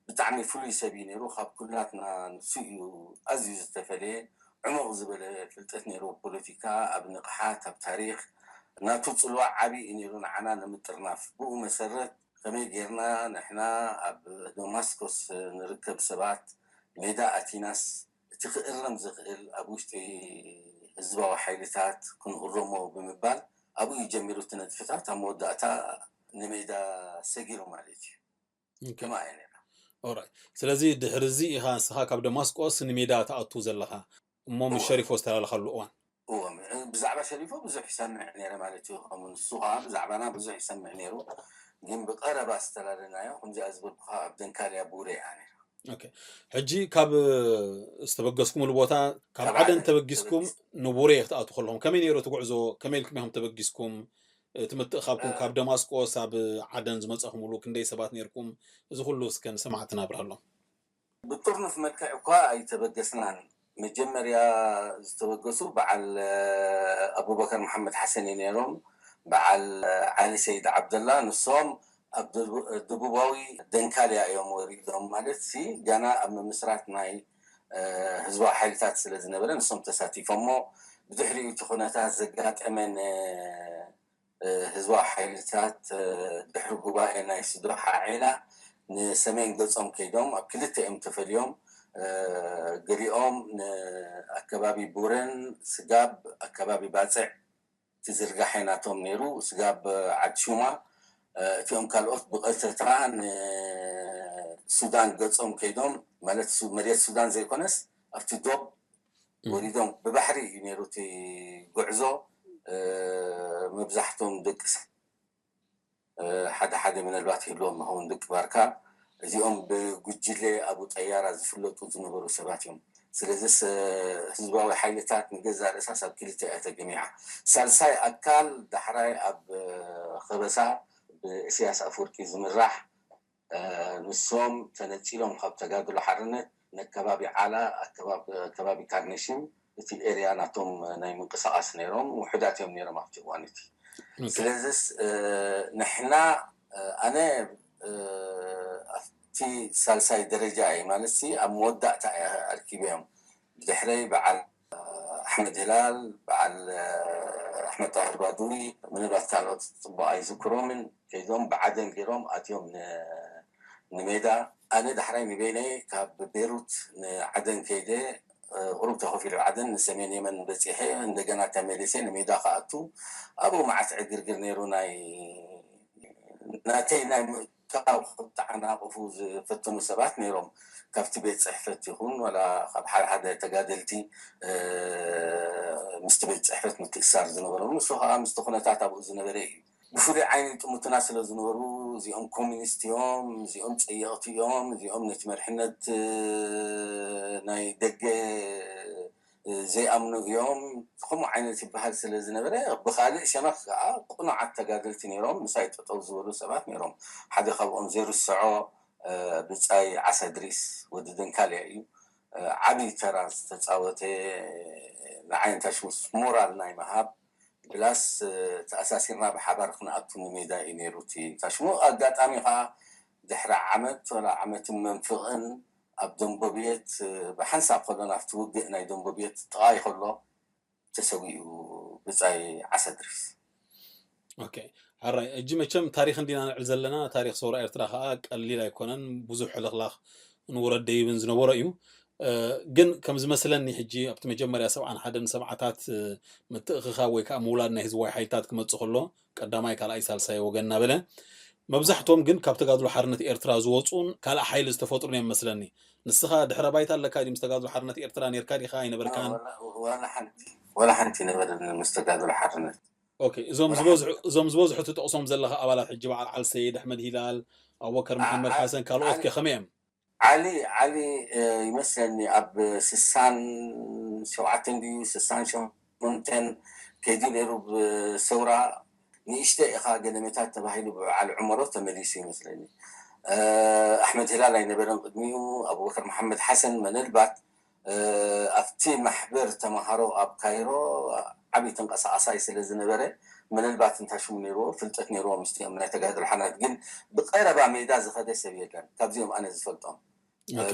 ብጣዕሚ ፍሉይ ሰብ እዩ ነይሩ። ካብ ኩላትና ንሱ እዩ ኣዝዩ ዝተፈለየ። ዕሙቕ ዝበለ ፍልጠት ነይርዎ ፖለቲካ፣ ኣብ ንቕሓት፣ ኣብ ታሪኽ። ናቱ ፅልዋ ዓብዪ እዩ ነይሩ ንዓና ንምጥርናፍ። ብኡ መሰረት ከመይ ጌርና ንሕና ኣብ ደማስኮስ ንርከብ ሰባት ሜዳ ኣቲናስ እቲ ክእረም ዝኽእል ኣብ ውሽጢ ህዝባዊ ሓይልታት ክንእረሞ ብምባል ኣብኡ እዩ ጀሚሩ እቲ ነጥፍታት ኣብ መወዳእታ ንሜዳ ሰጊሩ ማለት እዩ። ከማ እየ ነይራ። ኦራይ። ስለዚ ድሕሪ እዚ ኢኻ ንስኻ ካብ ደማስቆስ ንሜዳ ትኣቱ ዘለኻ እሞ ምስ ሸሪፎ ዝተላለኻሉ እዋን። እዎ፣ ብዛዕባ ሸሪፎ ብዙሕ ይሰምዕ ነይረ ማለት እዩ። ከምኡ ንሱ ከዓ ብዛዕባና ብዙሕ ይሰምዕ ነይሩ። ግን ብቐረባ ዝተላለናዮ ከምዚኣ ዝበልኩኻ ኣብ ደንካልያ ቡሬ እያ ነይራ። ኦኬ። ሕጂ ካብ ዝተበገስኩምሉ ቦታ ካብ ዓደን ተበጊስኩም ንቡሬ ክትኣቱ ከለኹም ከመይ ነይሩ እቲ ጉዕዞ? ከመይ ኢልኩም ኢኹም ተበጊስኩም? እቲ ምትእኻብኩም ካብ ደማስቆስ ኣብ ዓደን ዝመጻኹምሉ ክንደይ ሰባት ነይርኩም? እዚ ኩሉ እስከ ንሰማዕትና ኣብርሃሎም። ብጥርኑፍ መልክዕ እኳ ኣይተበገስናን። መጀመርያ ዝተበገሱ በዓል ኣቡበከር መሓመድ ሓሰን እዩ ነይሮም፣ በዓል ዓሊ ሰይድ ዓብደላ። ንሶም ኣብ ደቡባዊ ደንካልያ እዮም ወሪዶም ማለት ሲ ገና ኣብ ምምስራት ናይ ህዝባዊ ሓይልታት ስለ ዝነበረ ንሶም ተሳቲፎሞ። ብድሕሪኡ እቲ ኩነታት ዘጋጠመን ህዝባዊ ሓይልታት ድሕሪ ጉባኤ ናይ ስዶሓ ዒላ ንሰሜን ገጾም ከይዶም ኣብ ክልተ እዮም ተፈልዮም። ገሊኦም ንኣከባቢ ቡረን ስጋብ ኣከባቢ ባጽዕ ትዝርጋሐ ናቶም ነይሩ። ስጋብ ዓዲ ሹማ እቲኦም ካልኦት ብቐጥታ ንሱዳን ገጾም ከይዶም ማለት መሬት ሱዳን ዘይኮነስ ኣብቲ ዶብ ወሪዶም ብባሕሪ እዩ ነይሩ እቲ ጉዕዞ። መብዛሕቶም ደቂ ሓደ ሓደ ምናልባት ይህልዎም ይኸውን ደቂ ባርካ። እዚኦም ብጉጅለ ኣቡ ጠያራ ዝፍለጡ ዝነበሩ ሰባት እዮም። ስለዚስ ህዝባዊ ሓይልታት ንገዛእ ርእሳ ሳብ ክልተ እያ ተገሚዓ። ሳልሳይ ኣካል ዳሕራይ ኣብ ከበሳ ብእስያስ ኣፍወርቂ ዝምራሕ፣ ንሶም ተነፂሎም ካብ ተጋድሎ ሓርነት ነከባቢ ዓላ፣ ኣከባቢ ካርነሽም፣ እቲ ኤርያ ናቶም ናይ ምንቅስቃስ ነይሮም፣ ውሑዳት እዮም ነይሮም ኣብቲ እዋን እቲ። ስለዚስ ንሕና ኣነ ኣብቲ ሳልሳይ ደረጃ እየ ማለት ኣብ መወዳእታ እየ ኣርኪበዮም። ብድሕረይ በዓል ኣሕመድ ህላል፣ በዓል ኣሕመድ ጣህር ባዱሪ፣ ምናልባት ካልኦት ፅቡቅ ኣይዝክሮምን፣ ከይዶም ብዓደን ገይሮም ኣትዮም ንሜዳ። ኣነ ዳሕራይ ንበይነይ ካብ ቤሩት ንዓደን ከይደ፣ ቁሩብ ተኸፊሉ ዓደን ንሰሜን የመን በፂሐ፣ እንደገና ተመሊሰ ንሜዳ ክኣቱ። ኣብኡ መዓት ዕግርግር ነይሩ። ናይ ናተይ ናይ ምእካብ ክተዓናቕፉ ዝፈተኑ ሰባት ነይሮም። ካብቲ ቤት ፅሕፈት ይኹን ዋላ ካብ ሓደ ሓደ ተጋደልቲ ምስቲ ቤት ፅሕፈት ምትእሳር ዝነበሮም፣ ንሱ ከዓ ምስቲ ኩነታት ኣብኡ ዝነበረ እዩ። ብፍሉይ ዓይኒ ይጥምቱና ስለ ዝነበሩ፣ እዚኦም ኮሚኒስት እዮም፣ እዚኦም ፀየቕቲ እዮም፣ እዚኦም ነቲ መርሕነት ናይ ደገ ዘይኣምኑ እዮም፣ ከምኡ ዓይነት ይበሃል ስለ ዝነበረ፣ ብኻልእ ሸነኽ ከዓ ቅኑዓት ተጋደልቲ ነይሮም፣ ምሳይ ጠጠው ዝበሉ ሰባት ነይሮም። ሓደ ካብኦም ዘይርስዖ ብፃይ ዓሰድሪስ ወዲ ደንካልያ እዩ። ዓብዪ ተራ ዝተፃወተ፣ ንዓይነታ ሽሙስ ሞራል ናይ ምሃብ ፕላስ ተኣሳሲርና ብሓባር ክንኣቱ ንሜዳ እዩ ነይሩ እቲ ታሽሙ። ኣጋጣሚ ከዓ ድሕሪ ዓመት ወላ ዓመትን መንፍቕን ኣብ ደንቦብየት ብሓንሳብ ከሎ ናብቲ ውግእ ናይ ደንቦብየት ጥቓይ ከሎ ተሰዊኡ ብፃይ ዓሰድሪስ። ኦኬ፣ ሕራይ። እጂ መቸም ታሪኽ እንዲና ንዕል ዘለና፣ ታሪኽ ሰውራ ኤርትራ ከዓ ቀሊል ኣይኮነን፣ ብዙሕ ሕልኽላኽ ንውረድ ደይብን ዝነበሮ እዩ። ግን ከም ዝመስለኒ ሕጂ ኣብቲ መጀመርያ ሰብዓን ሓደን ሰብዓታት ምትእኽኻብ ወይ ከዓ ምውላድ ናይ ህዝባዊ ሓይልታት ክመፅእ ከሎ ቀዳማይ፣ ካልኣይ፣ ሳልሳይ ወገን እናበለ መብዛሕትኦም ግን ካብ ተጋድሎ ሓርነት ኤርትራ ዝወፁን ካልእ ሓይሊ ዝተፈጥሩን እዮም መስለኒ። ንስኻ ድሕረ ባይታ ኣለካ ድዩ? ምስ ተጋድሎ ሓርነት ኤርትራ ነርካ ዲኻ ኣይነበርካን? ወላ ሓንቲ ነበረ ምስ ተጋድሎ ሓርነት። ኦኬ፣ እዞም ዝበዝሑ እዞም ዝበዝሑ ትጠቕሶም ዘለኻ ኣባላት ሕጂ በዓል ዓል ሰይድ ኣሕመድ ሂላል፣ ኣቡበከር መሓመድ ሓሰን፣ ካልኦት ከ ከመይ እዮም? ዓሊ ዓሊ ይመስለኒ ኣብ ስሳን ሸውዓተን ድዩ ስሳን ሸሞንተን ከይዱ ነይሩ ብሰውራ ንእሽተ ኢኻ ገለመታት ተባሂሉ ብበዓል ዑመሮ ተመሊሱ ይመስለኒ። ኣሕመድ ሂላል ኣይነበረን ቅድሚኡ፣ ኣቡበከር መሓመድ ሓሰን መነልባት ኣብቲ ማሕበር ተምሃሮ ኣብ ካይሮ ዓብዪ ተንቀሳቓሳይ ስለ ዝነበረ ምናልባት እንታይ ሽሙ ነይርዎ ፍልጠት ነይርዎ ምስቲኦም ናይ ተጋድሎ ሓናት ግን ብቀረባ ሜዳ ዝኸደ ሰብ የለን ካብዚኦም ኣነ ዝፈልጦም።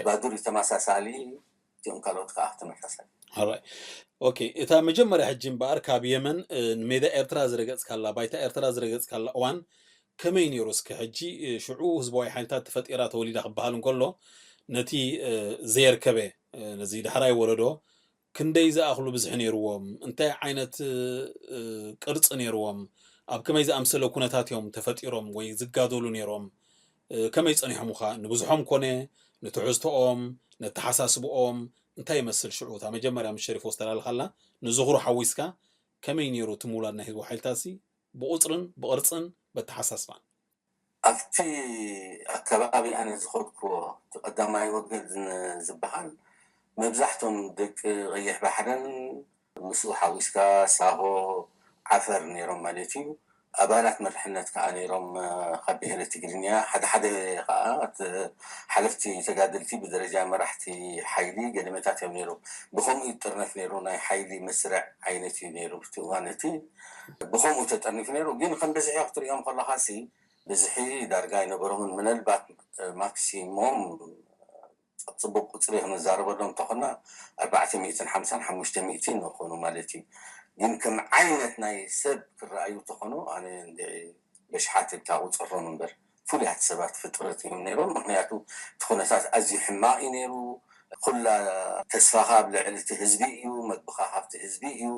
ባዱሪ ተመሳሳሊ፣ እቲኦም ካልኦት ከዓ ተመሳሳሊ። ኦኬ፣ እታ መጀመርያ ሕጂ እምበኣር ካብ የመን ንሜዳ ኤርትራ ዝረገፅካላ፣ ባይታ ኤርትራ ዝረገፅካላ እዋን ከመይ ነይሩ? እስከ ሕጂ ሽዑ ህዝባዊ ሓይልታት ተፈጢራ ተወሊዳ ክበሃል እንከሎ ነቲ ዘየርከበ ነዚ ዳሕራይ ወለዶ ክንደይ ዝኣኽሉ ብዝሒ ነይርዎም? እንታይ ዓይነት ቅርፂ ነይርዎም? ኣብ ከመይ ዝኣምሰለ ኩነታት እዮም ተፈጢሮም ወይ ዝጋደሉ ነይሮም? ከመይ ፀኒሖም ኸ ንብዝሖም ኮነ ንትሕዝቶኦም ነተሓሳስብኦም እንታይ ይመስል? ሽዑ እታ መጀመርያ ምስ ሸሪፎ ዝተላለኻላ ንዝኽሩ ሓዊስካ ከመይ ነይሩ እቲ ምውላድ ናይ ህዝባዊ ሓይልታት ሲ ብቁፅርን ብቕርፅን በተሓሳስባን? ኣብቲ ኣከባቢ ኣነ ዝኸድኩዎ እቲ ቀዳማይ ወገን ዝበሃል መብዛሕቶም ደቂ ቀይሕ ባሕርን ምስኡ ሓዊስካ ሳሆ ዓፈር ነይሮም ማለት እዩ። ኣባላት መርሕነት ከዓ ነይሮም ካብ ብሄረ ትግርኛ ሓደ ሓደ ከዓ ሓለፍቲ ተጋደልቲ ብደረጃ መራሕቲ ሓይሊ ገለመታት እዮም ነይሮም። ብከምኡ ይጥርነፍ ነይሩ ናይ ሓይሊ መስርዕ ዓይነት እዩ ነይሩ እቲ እዋን እቲ ብከምኡ ተጠርኒፉ ነይሩ። ግን ከም ብዝሒ ክትሪኦም ከለካ ሲ ብዝሒ ዳርጋ ኣይነበሮምን። ምናልባት ማክሲሞም ፅቡቅ ቁፅሪ ክንዛረበሎም እንተኾና ኣርባዕተ ሚእትን ሓምሳን ሓሙሽተ ሚእትን ንኾኑ ማለት እዩ። ግን ከም ዓይነት ናይ ሰብ ክረኣዩ እንተኾኑ ኣነ በሽሓት ኢልካ ቁፅሮም እምበር ፍሉያት ሰባት ፍጥረት እዮም ነይሮም። ምክንያቱ እቲ ኩነታት ኣዝዩ ሕማቕ እዩ ነይሩ። ኩላ ተስፋኻ ኣብ ልዕሊ እቲ ህዝቢ እዩ፣ መግብኻ ካብቲ ህዝቢ እዩ።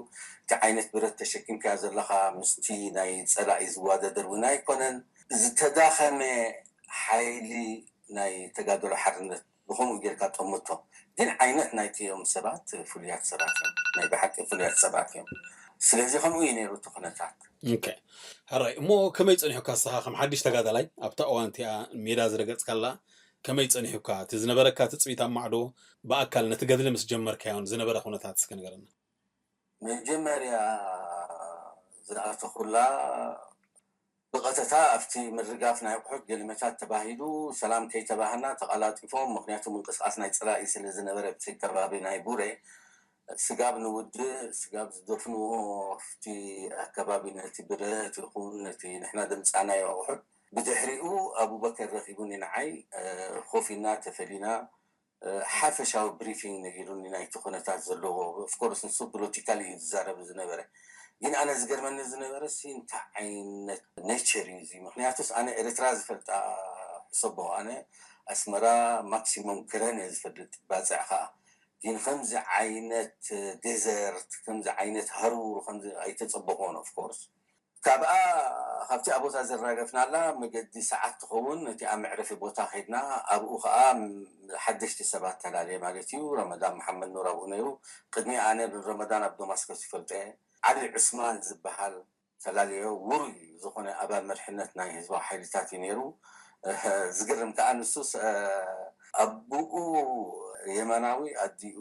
እቲ ዓይነት ብረት ተሸኪምካዮ ዘለኻ ምስቲ ናይ ፀላኢ ዝዋዳደር እውን ኣይኮነን። ዝተዳኸመ ሓይሊ ናይ ተጋድሎ ሓርነት ብኸምኡ ጌርካ ጠምቶ። ግን ዓይነት ናይቲኦም ሰባት ፍሉያት ሰባት እዮም፣ ናይ ብሓቂ ፍሉያት ሰባት እዮም። ስለዚ ከምኡ እዩ ነይሩ እቲ ኩነታት። ሕራይ እሞ ከመይ ፀኒሑካ ንስኻ ከም ሓድሽ ተጋዳላይ ኣብታ እዋን እቲኣ ሜዳ ዝረገፅካላ ከመይ ጸኒሑካ? እቲ ዝነበረካ ትጽቢት ኣብ ማዕዶ ብኣካል ነቲ ገድሊ ምስ ጀመርካዮን ዝነበረ ኩነታት እስከ ንገረና። መጀመርያ ዝኣተኹላ ብቐጥታ ኣብቲ ምርጋፍ ናይ ኣቑሑት ገሊመታት ተባሂሉ ሰላም ከይተባህና ተቐላጢፎም፣ ምኽንያቱ ምንቅስቓስ ናይ ጸላኢ ስለ ዝነበረ ኣብቲ ከባቢ ናይ ቡሬ ስጋብ ንውድእ ስጋብ ዝደፍንዎ ኣብቲ ኣከባቢ ነቲ ብረት ይኹን ነቲ ንሕና ዘምጻእናዮ ኣቑሑት ብድሕሪኡ ኣቡበከር ረኺቡኒ ንዓይ ኮፍ ኢልና ተፈሊና ሓፈሻዊ ብሪፊንግ ነጊሩኒ ናይቲ ኩነታት ዘለዎ ኦፍኮርስ ንሱ ፖለቲካል እዩ ዝዛረብ ዝነበረ ግን ኣነ ዝገርመኒ ዝነበረ ሲ እንታይ ዓይነት ኔቸር እዩ እዚ ምክንያቱስ ኣነ ኤርትራ ዝፈልጣ ሕሰቦ ኣነ ኣስመራ ማክሲሙም ክረን እየ ዝፈልጥ ባፅዕ ከዓ ግን ከምዚ ዓይነት ዴዘርት ከምዚ ዓይነት ሃሩር ከምዚ ኣይተፀበኾን ኦፍኮርስ ካብኣ ካብቲ ኣቦታ ዘራገፍናላ መገዲ ሰዓት ትኸውን ነቲ ኣብ መዕረፊ ቦታ ከድና ኣብኡ ከዓ ሓደሽቲ ሰባት ተላለየ ማለት እዩ ረመዳን መሓመድ ኑር ኣብኡ ነይሩ ቅድሚ ኣነ ረመዳን ኣብ ዶማስከስ ይፈልጦ ዓሊ ዑስማን ዝበሃል ተላለዮ ውሩይ ዝኾነ ኣባል መርሕነት ናይ ህዝባዊ ሓይልታት እዩ ነይሩ ዝግርም ከዓ ንሱስ ኣቦኡ የመናዊ ኣዲኡ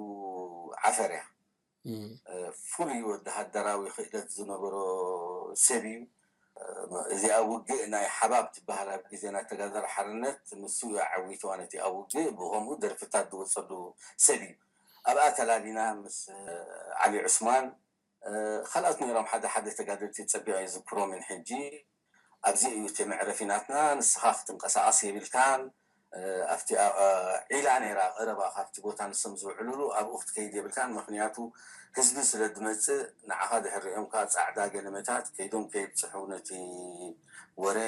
ዓፈር እያ ፍሉይ ወተሃደራዊ ክእለት ዝነበሮ ሰብ እዩ። እዚኣ ውግእ ናይ ሓባብ ትበሃል ኣብ ግዜ ናይ ተጋደሎ ሓርነት ንሱ እዩ ዓዊትዋ ነቲ ኣብ ውግእ ብኸምኡ ደርፍታት ዝወፀሉ ሰብ እዩ። ኣብኣ ተላሊና ምስ ዓሊ ዑስማን ካልኦት ነይሮም ሓደ ሓደ ተጋደልቲ ፀቢቐ ይዝክሮምን ሕጂ ኣብዚ እዩ እቲ መዕረፊ ናትና ንስኻ ክትንቀሳቐስ የብልካን ኣብቲ ዒላ ነይራ ቀረባ ካብቲ ቦታ ንሶም ዝውዕልሉ ኣብኡ ክትከይድ የብልካን ምክንያቱ ህዝቢ ስለ ዝመፅእ ንዓኻ ድሕር ሪኦም ከዓ ፃዕዳ ገለመታት ከይዶም ከይብፅሑ ነቲ ወረ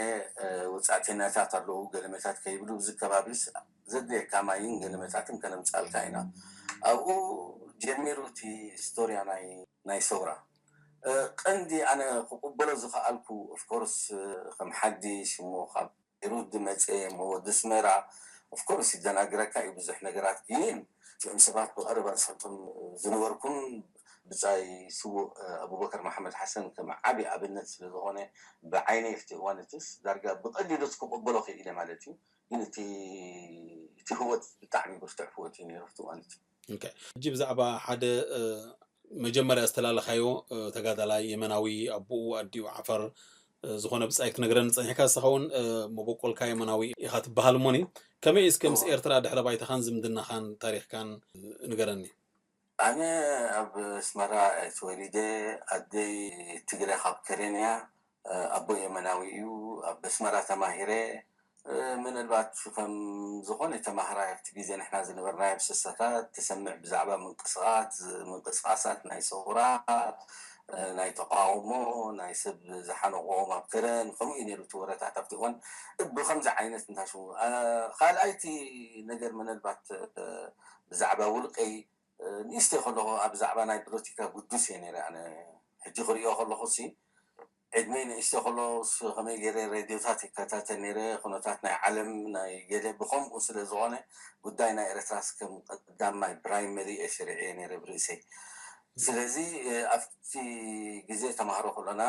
ውፃእተኛታት ኣለዉ ገለመታት ከይብሉ እዚ ከባቢስ ዘድልየካ ማይን ገለመታትን ከነምፃልካ ኢና ኣብኡ ጀሚሩ እቲ ስቶርያ ናይ ናይ ሰውራ ቀንዲ ኣነ ክቕበሎ ዝኸኣልኩ ኦፍኮርስ ከም ሓድሽ እሞ ካብ ቤሩት ዝመፀ እሞ ወዲ ስመራ ኦፍኮርስ ይደናግረካ እዩ ብዙሕ ነገራት ግን እቲኦም ሰባት ብቐረባ ዝፈልጦም ዝነበርኩን ብፃይ ስዉእ ኣቡበከር መሓመድ ሓሰን ከም ዓብዪ ኣብነት ስለ ዝኾነ ብዓይነይ ኣብቲ እዋን እትስ ዳርጋ ብቐሊሉስ ክቕበሎ ክኢለ ማለት እዩ ግን እቲ እቲ ህወት ብጣዕሚ ብርቱዕ ህወት እዩ ነይሩ ኣብቲ እዋን እቲ ሕጂ ብዛዕባ ሓደ መጀመርያ ዝተላለኻዮ ተጋዳላይ የመናዊ ኣቦኡ ኣዲኡ ዓፈር ዝኾነ ብጻይ ክትነግረኒ ጸኒሕካ ንስኻ እውን መበቆልካ የመናዊ ኢኻ ትበሃል እሞኒ ከመይ እስከ ምስ ኤርትራ ድሕረ ባይታኻን ዝምድናኻን ታሪኽካን ንገረኒ ኣነ ኣብ ኣስመራ ተወሊደ ኣደይ ትግረ ካብ ከረንያ ኣቦ የመናዊ እዩ ኣብ ኣስመራ ተማሂረ ምናልባት ከም ዝኾነ ተማሃራይ ኣብቲ ግዜ ንሕና ዝነበርናዮ ኣብ ስሳታት ትሰምዕ ብዛዕባ ምንቅስቃት ምንቅስቃሳት ናይ ሰውራ ናይ ተቃውሞ ናይ ሰብ ዝሓነቆም ኣብ ከረን ከምኡ እዩ ነይሩ እቲ ወረታት ኣብቲ እዋን ብከምዚ ዓይነት እንታሽሙ ካልኣይቲ ነገር ምናልባት ብዛዕባ ውልቀይ ንእሽተይ ከለኹ ኣብ ብዛዕባ ናይ ፖለቲካ ግዱስ እየ ነይረ ኣነ ሕጂ ክሪኦ ከለኹ ሲ ዕድመይ ንእሽተይ ከሎ ከመይ ገይረ ሬድዮታት ይከታተል ነይረ ኩነታት ናይ ዓለም ናይ ገለ ብከምኡ ስለ ዝኾነ ጉዳይ ናይ ኤርትራስ ከም ቀዳማይ ፕራይመሪ እየ ሰሪዐ ነይረ ብርእሰይ ስለዚ ኣብቲ ግዜ ተማሃሮ ከለና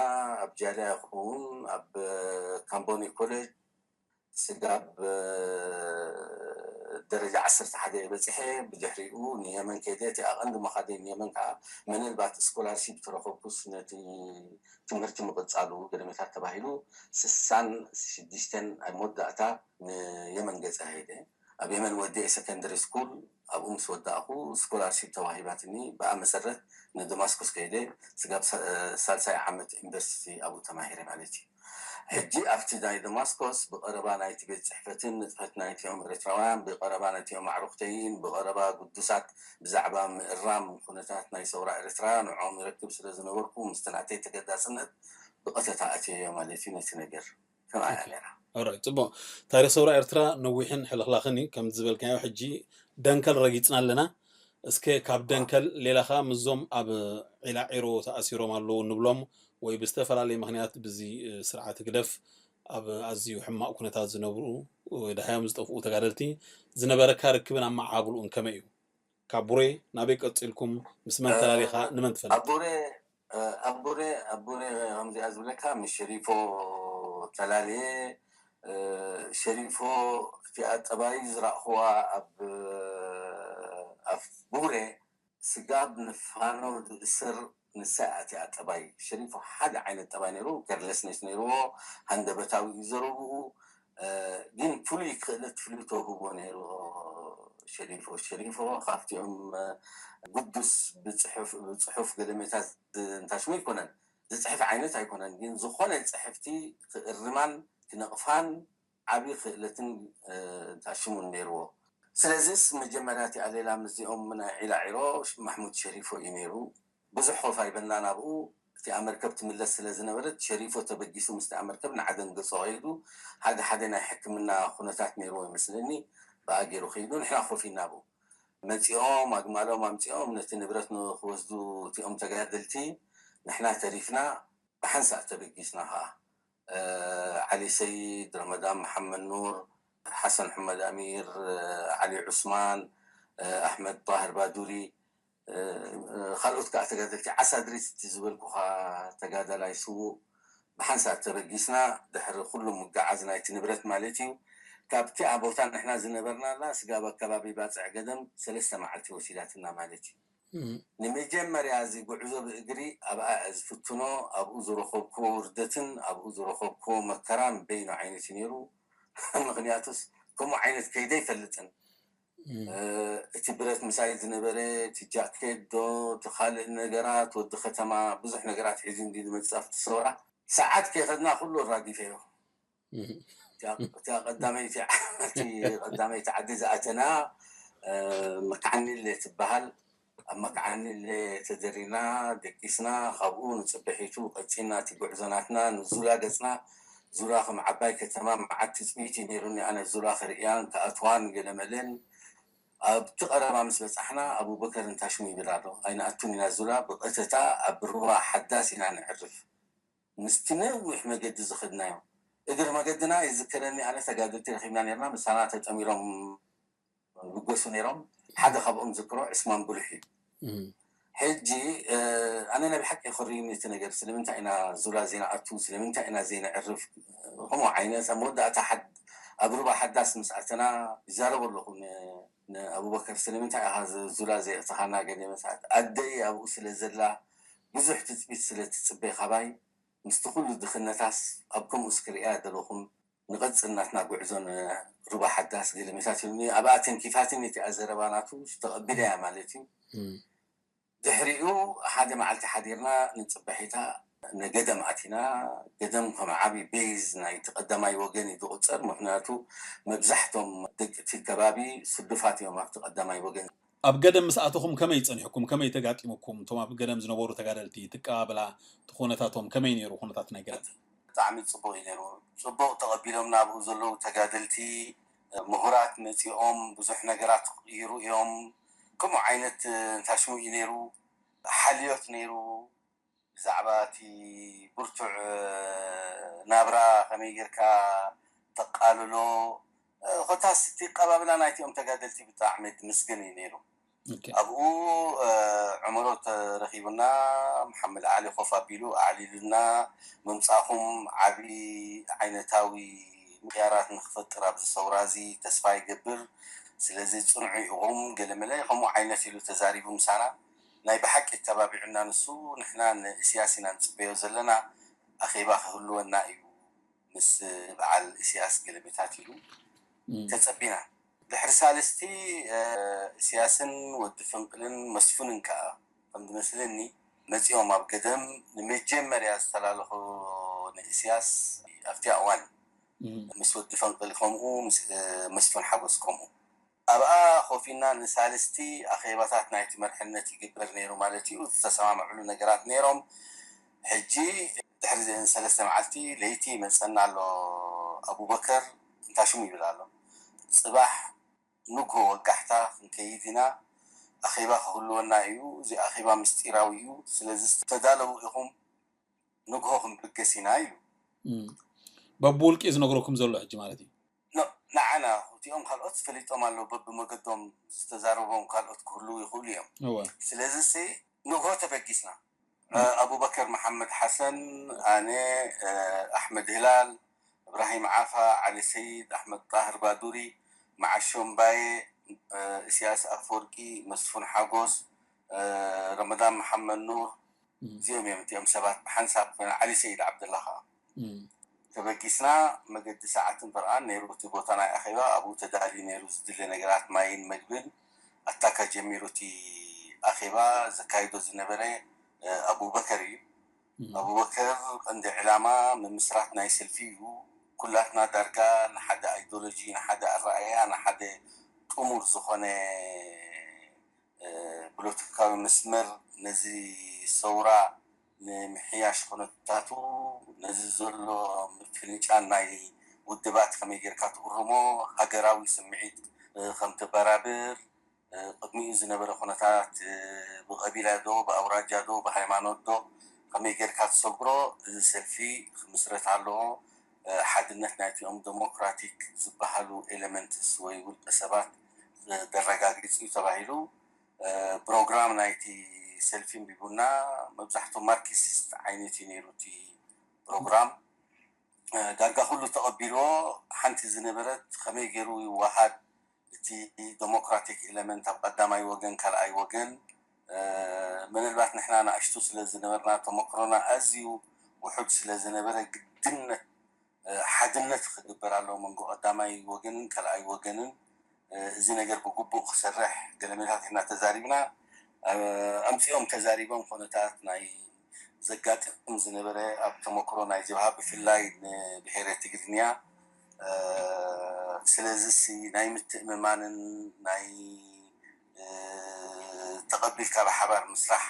ኣብ ጃልያ ይኸውን ኣብ ካምቦኒ ኮሌጅ ስጋብ ደረጃ ዓሰርተ ሓደ በፂሐ ብድሕሪኡ ንየመን ከይደ እቲ ኣቐንዲ መኻደይ ንየመን ከዓ ምናልባት ስኮላርሺፕ ተረኸብኩስ ነቲ ትምህርቲ ምቕፃሉ ገለመታት ተባሂሉ ስሳን ሽዱሽተን ኣብ መወዳእታ ንየመን ገፀ ሄደ ኣብ የመን ወዲኤ ሰከንደሪ ስኩል ኣብኡ ምስ ወዳእኹ ስኮላርሺፕ ተዋሂባትኒ ብኣ መሰረት ንደማስኩስ ከይደ ስጋብ ሳልሳይ ዓመት ዩኒቨርሲቲ ኣብኡ ተማሂረ ማለት እዩ ሕጂ ኣብቲ ናይ ደማስኮስ ብቐረባ ናይቲ ቤት ፅሕፈትን ንጥፈት ናይቲኦም ኤርትራውያን ብቐረባ ናይቲኦም ኣዕሩኽተይን ብቐረባ ግዱሳት ብዛዕባ ምእራም ኩነታት ናይ ሰውራ ኤርትራ ንዕኦም ይረክብ ስለ ዝነበርኩ ምስቲ ናተይ ተገዳስነት ብቐተታ ኣትየዮ ማለት እዩ ነቲ ነገር ከምኣ እያ ነይራ ኦራይት ፅቡቅ ታሪክ ሰውራ ኤርትራ ነዊሕን ሕልኽላኽን እዩ ከምቲ ዝበልካዮ ሕጂ ደንከል ረጊፅና ኣለና እስከ ካብ ደንከል ሌላኻ ምስዞም ኣብ ዒላዒሮ ተኣሲሮም ኣለዉ ንብሎም ወይ ብዝተፈላለየ ምኽንያት ብዚ ስርዓት ህግደፍ ኣብ ኣዝዩ ሕማቕ ኩነታት ዝነብሩ ወይ ደሃዮም ዝጠፍኡ ተጋደልቲ ዝነበረካ ርክብን ኣመዓባብልኡን ከመይ እዩ? ካብ ቡሬ ናበይ ቀጺልኩም ምስ መን ተላሊኻ ንመን ትፈልጥ? ኣብ ቡሬ ኣብ ቡሬ ኣብ ቡሬ ከምዚኣ ዝብለካ ምስ ሸሪፎ ተላልየ ሸሪፎ እቲኣ ጠባይ ዝረእኽዋ ኣብ ኣፍ ቡሬ ስጋብ ንፋኖ ዝእስር ንሳ እያ እቲኣ ጠባይ። ሸሪፎ ሓደ ዓይነት ጠባይ ነይሩ፣ ከርለስነስ ነይርዎ፣ ሃንደበታዊ እዩ ዘረብኡ። ግን ፍሉይ ክእለት ፍሉይ ተውህቦ ነይርዎ ሸሪፎ። ሸሪፎ ካብቲኦም ግዱስ ብፅሑፍ ገለሜታት እንታሽሙ ኣይኮነን፣ ዝፅሕፍ ዓይነት ኣይኮነን፣ ግን ዝኾነ ፅሕፍቲ ክእርማን ክነቕፋን ዓብዪ ክእለትን ታሽሙን ነይርዎ። ስለዚስ መጀመርያ እቲኣ ሌላ ምስዚኦም ናይ ዒላዒሮ ማሕሙድ ሸሪፎ እዩ ነይሩ። ብዙሕ ኮፍ ኣይበልና ናብኡ። እቲኣ መርከብ ትምለስ ስለ ዝነበረት ሸሪፎ ተበጊሱ ምስቲኣ መርከብ ንዓደን ገጾ ከይዱ። ሓደ ሓደ ናይ ሕክምና ኩነታት ነይርዎ ይመስለኒ፣ ብኣ ገይሩ ከይዱ። ንሕና ኮፍ ኢልና ኣብኡ። መጺኦም ኣግማሎም ኣምጺኦም ነቲ ንብረት ንክወስዱ እቲኦም ተጋደልቲ፣ ንሕና ተሪፍና። ብሓንሳእ ተበጊስና ከኣ ዓሊ ሰይድ፣ ረመዳን መሓመድ ኑር፣ ሓሰን ሕመድ ኣሚር፣ ዓሊ ዑስማን፣ ኣሕመድ ጣህር ባዱሪ፣ ካልኦት ከዓ ተጋደልቲ ዓሳ ድሪት እቲ ዝበልኩኻ ተጋዳላይ ስዉእ ብሓንሳእ ተበጊስና። ድሕሪ ኩሉ ምጋዓዝ ናይቲ ንብረት ማለት እዩ፣ ካብቲ ኣብ ቦታ ንሕና ዝነበርናላ ስጋብ ኣከባቢ ባፅዕ ገደም ሰለስተ መዓልቲ ወሲዳትና ማለት እዩ። ንመጀመርያ እዚ ጉዕዞ ብእግሪ ኣብኣ እየ ዝፍትኖ። ኣብኡ ዝረኸብኩዎ ውርደትን ኣብኡ ዝረኸብኩዎ መከራን በይኑ ዓይነት እዩ ነይሩ። ምኽንያቱስ ከምኡ ዓይነት ከይደ ኣይፈልጥን። እቲ ብረት ምሳይ ዝነበረ፣ እቲ ጃኬት ዶ፣ እቲ ካልእ ነገራት፣ ወዲ ከተማ ብዙሕ ነገራት ሒዙ እንዲ ዝመፅእ ኣብቲ ሰውራ። ሰዓት ከይኸድና ኩሉ ኣራጊፈዮ። እቲኣ ቀዳመይቲ ዓዲ ዝኣተና መካዓኒለ ትበሃል። ኣብ መካዓኒለ ተደሪና ደቂስና፣ ካብኡ ንፅበሒቱ ቀፂልና እቲ ጉዕዞ ናትና ንዙላ ገፅና። ዙላ ከም ዓባይ ከተማ መዓት ትፅቢት እዩ ነይሩኒ ኣነ ዙላ ክርእያን ክኣትዋን ገለመለን። ኣብቲ ቀረባ ምስ በፃሕና ኣቡበከር እንታሽሙ ይብል ኣሎ፣ ኣይንኣቱን ኢና ዙላ፣ ብቐተታ ኣብ ሩባ ሓዳስ ኢና ነዕርፍ። ምስቲ ነዊሕ መገዲ ዝኸድናዮ እግሪ መገድና ይዝከረኒ። ኣነ ተጋደልቲ ረኺብና ነርና፣ ምሳና ተጠሚሮም ይብገሱ ነይሮም። ሓደ ካብኦም ዝክሮ ዕስማን ብሉሕ እዩ። ሕጂ ኣነ ናይ ብሓቂ የኾርዩኒ እቲ ነገር። ስለምንታይ ኢና ዙላ ዘይንኣቱ? ስለምንታይ ኢና ዘይነዕርፍ? ከምኡ ዓይነት ኣብ መወዳእታ ኣብ ሩባ ሓዳስ ምስ ኣተና ይዛረቡ ኣለኹ ንኣብበከር፣ ስለምንታይ ኢኻ ዙላ ዘየእተኻና? ገለ መሳት ኣደይ ኣብኡ ስለ ዘላ ብዙሕ ትፅቢት ስለ ትፅበ ካባይ፣ ምስቲ ኩሉ ድኽነታስ ኣብ ከምኡስ ክርእያ ደለኹም። ንቐጽል ናትና ጉዕዞ ንሩባ ሓዳስ ገለመታት ኢሉኒ። ኣብኣ ተንኪፋትኒ እቲኣ ዘረባ ናቱ፣ ተቐቢለያ ማለት እዩ። ድሕሪኡ ሓደ መዓልቲ ሓዲርና ንጽባሒታ ንገደም ኣቲና። ገደም ከም ዓቢ ቤዝ ናይቲ ቀዳማይ ወገን እዩ ዝቑጸር፣ ምኽንያቱ መብዛሕቶም ደቂ እቲ ከባቢ ስዱፋት እዮም ኣብቲ ቀዳማይ ወገን። ኣብ ገደም ምስ ኣተኹም ከመይ ጸኒሕኩም? ከመይ ተጋጢሙኩም? እቶም ኣብ ገደም ዝነበሩ ተጋደልቲ ትቀባበላ እቲ ኩነታቶም ከመይ ነይሩ? ኩነታት ናይ ገደም? ብጣዕሚ ጽቡቕ እዩ ነይሩ። ጽቡቕ ተቐቢሎም ናብኡ ዘለዉ ተጋደልቲ፣ ምሁራት መጺኦም ብዙሕ ነገራት ክቕይሩ እዮም። ከምኡ ዓይነት እንታሽሙ እዩ ነይሩ። ሓልዮት ነይሩ። ብዛዕባ እቲ ብርቱዕ ናብራ ከመይ ጌርካ ተቃልሎ፣ ኮታስ እቲ ኣቀባብላ ናይቲኦም ተጋደልቲ ብጣዕሚ ድምስገን እዩ ነይሩ። ኣብኡ ዑመሮ ተረኺቡና፣ መሓመድ ዓሊ ኮፍ ኣቢሉ ኣዕሊሉና፣ ምምጻእኹም ዓቢ ዓይነታዊ ምቕያራት ንክፈጥር ኣብዚ ሰውራ እዚ ተስፋ ይገብር። ስለዚ ጽንዑ ኢኹም፣ ገለመለ ከምኡ ዓይነት ኢሉ ተዛሪቡ ምሳና። ናይ ብሓቂ ተባቢዑና ንሱ። ንሕና ንእስያስ ኢና ንጽበዮ ዘለና፣ ኣኼባ ክህልወና እዩ ምስ በዓል እስያስ ገለመታት ኢሉ ተጸቢና። ድሕሪ ሳልስቲ እስያስን ወዲ ፍንቅልን መስፉንን ከኣ ከም ዝመስለኒ መጺኦም ኣብ ገደም ንመጀመርያ ዝተላለኹ ንእስያስ ኣብቲ እዋን ምስ ወዲ ፈንቅል ከምኡ ምስ መስፍን ሓጎስ ከምኡ ኣብኣ ኮፍ ኢልና ንሳልስቲ ኣኼባታት ናይቲ መርሕነት ይግበር ነይሩ ማለት እዩ። ዝተሰማምዕሉ ነገራት ነይሮም። ሕጂ ድሕሪ እዘን ሰለስተ መዓልቲ ለይቲ ይመጸና ኣሎ ኣቡበከር እንታሽሙ ይብል ኣሎ። ጽባሕ ንግሆ ወጋሕታ ክንከይድ ኢና። ኣኼባ ክህልወና እዩ። እዚ ኣኼባ ምስጢራዊ እዩ። ስለዚ ተዳለዉ ኢኹም፣ ንግሆ ክንብገስ ኢና ኢሉ። በብውልቂ እዩ ዝነግረኩም ዘሎ ሕጂ ማለት እዩ። ንዓና እቲኦም ካልኦት ፈሊጦም ኣለዉ፣ በብመገዶም ዝተዛረቦም ካልኦት ክህልዉ ይኽእሉ እዮም። ስለዚ ንግሆ ተበጊስና፣ ኣቡበከር መሓመድ ሓሰን፣ ኣነ፣ ኣሕመድ ህላል፣ እብራሂም ዓፋ፣ ዓሊ ሰይድ፣ ኣሕመድ ጣህር ባዱሪ፣ መዓሾም ባየ፣ እ፣ እስያስ ኣፈወርቂ፣ መስፉን ሓጎስ፣ እ፣ ረመዳን መሓመድ ኑር፣ እዚኦም እዮም እቲኦም ሰባት ብሓንሳብ ኮይና፣ ዓሊ ሰይድ ዓብደላ ኸዓ። ተበጊስና፣ መገዲ ሰዓትን ፈርቓን ነይሩ እቲ ቦታ ናይ ኣኼባ። ኣብኡ ተዳልዩ ነይሩ ዝድለ ነገራት፣ ማይን መግብን። ኣታ ካብ ጀሚሩ እቲ ኣኼባ ዘካይዶ ዝነበረ፣ እ፣ ኣቡበከር እዩ። ኣቡበከር ቀንዲ ዕላማ ምምስራት ናይ ሰልፊ እዩ። ኩላትና ዳርጋ ንሓደ ኣይዲዮሎጂ፣ ንሓደ ኣረኣእያ፣ ንሓደ ጥሙር ዝኾነ፣ እ፣ ፖለቲካዊ መስመር፣ ነዚ ሰውራ ንምሕያሽ ኩነታቱ፣ ነዚ ዘሎ ምፍንጫል ናይ ውድባት ከመይ ጌርካ ትእርሞ፣ ሃገራዊ ስምዒት፣ እ፣ ከም ተበራብር፣ እ፣ ቅድሚኡ ዝነበረ ኩነታት፣ እ፣ ብቐቢላ ዶ፣ ብኣውራጃ ዶ፣ ብሃይማኖት ዶ፣ ከመይ ጌርካ ትሰግሮ፣ እዚ ሰልፊ ክምስረት ኣለዎ። እ፣ ሓድነት ናይቲኦም ዴሞክራቲክ ዝበሃሉ ኤሌመንትስ ወይ ውልቀ ሰባት፣ እ፣ ዘረጋግጽ እዩ ተባሂሉ። እ፣ ፕሮግራም ናይቲ ሰልፊ ኣንቢቡና። መብዛሕትኡ ማርክሲስት ዓይነት እዩ ነይሩ እቲ ፕሮግራም። እ፣ ዳርጋ ኩሉ ተቐቢልዎ። ሓንቲ ዝነበረት ከመይ ገይሩ ይወሃድ እቲ ዴሞክራቲክ ኤለመንት ኣብ ቀዳማይ ወገን፣ ካልኣይ ወገን። እ፣ ምናልባት ንሕና ንኣሽቱ ስለ ዝነበርና፣ ተመክሮና ኣዝዩ ውሑድ ስለ ዝነበረ፣ ግድነት፣ እ፣ ሓድነት ክግበር ኣለዎ መንጎ ቀዳማይ ወገንን ካልኣይ ወገንን። እ፣ እዚ ነገር ብግቡእ ክሰርሕ ገለ ሜላታት ኢና ተዛሪብና። እ፣ ኣምጺኦም ተዛሪቦም፣ ኩነታት ናይ ዘጋጥም ዝነበረ ኣብ ተመክሮ ናይ ጀብሃ፣ ብፍላይ ንብሄረ ትግርኛ። እ፣ ስለዚ ሲ ናይ ምትእምማንን ናይ፣ እ፣ ተቐቢልካ ብሓባር ምስራሕ፣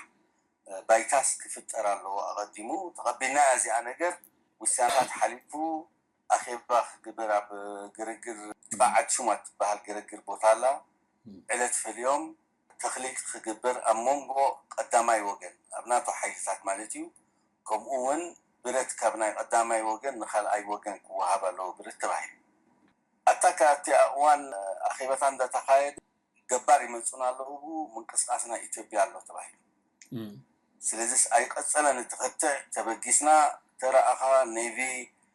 እ፣ ባይታስ ክፍጠር ኣለዎ ኣቐዲሙ። ተቐቢልና እዚኣ ነገር፣ ውሳነታት ሓሊፉ፣ ኣኼባ ክግበር ኣብ ግርግር ጥቓ ዓዲ ሹማ ትበሃል ግርግር ቦታ ኣላ። ዕለት ፈልዮም ተኽሊል ክግበር ኣብ መንጎ ቀዳማይ ወገን፣ ኣብ ናቶ ሓይልታት ማለት እዩ። ከምኡ እውን ብረት ካብ ናይ ቀዳማይ ወገን ንኻልኣይ ወገን ክወሃብ ኣለዎ ብረት ተባሂሉ። ኣታ ካብቲ እዋን ኣኼባታት እንዳተኻየደ ገባር ይመጹና ኣለዉ፣ ምንቅስቃስ ናይ ኢትዮጵያ ኣሎ ተባሂሉ። ስለዚስ ኣይቀጸለን፣ እቲ ክትዕ ተበጊስና። ተረኣኻ ኔቪ፣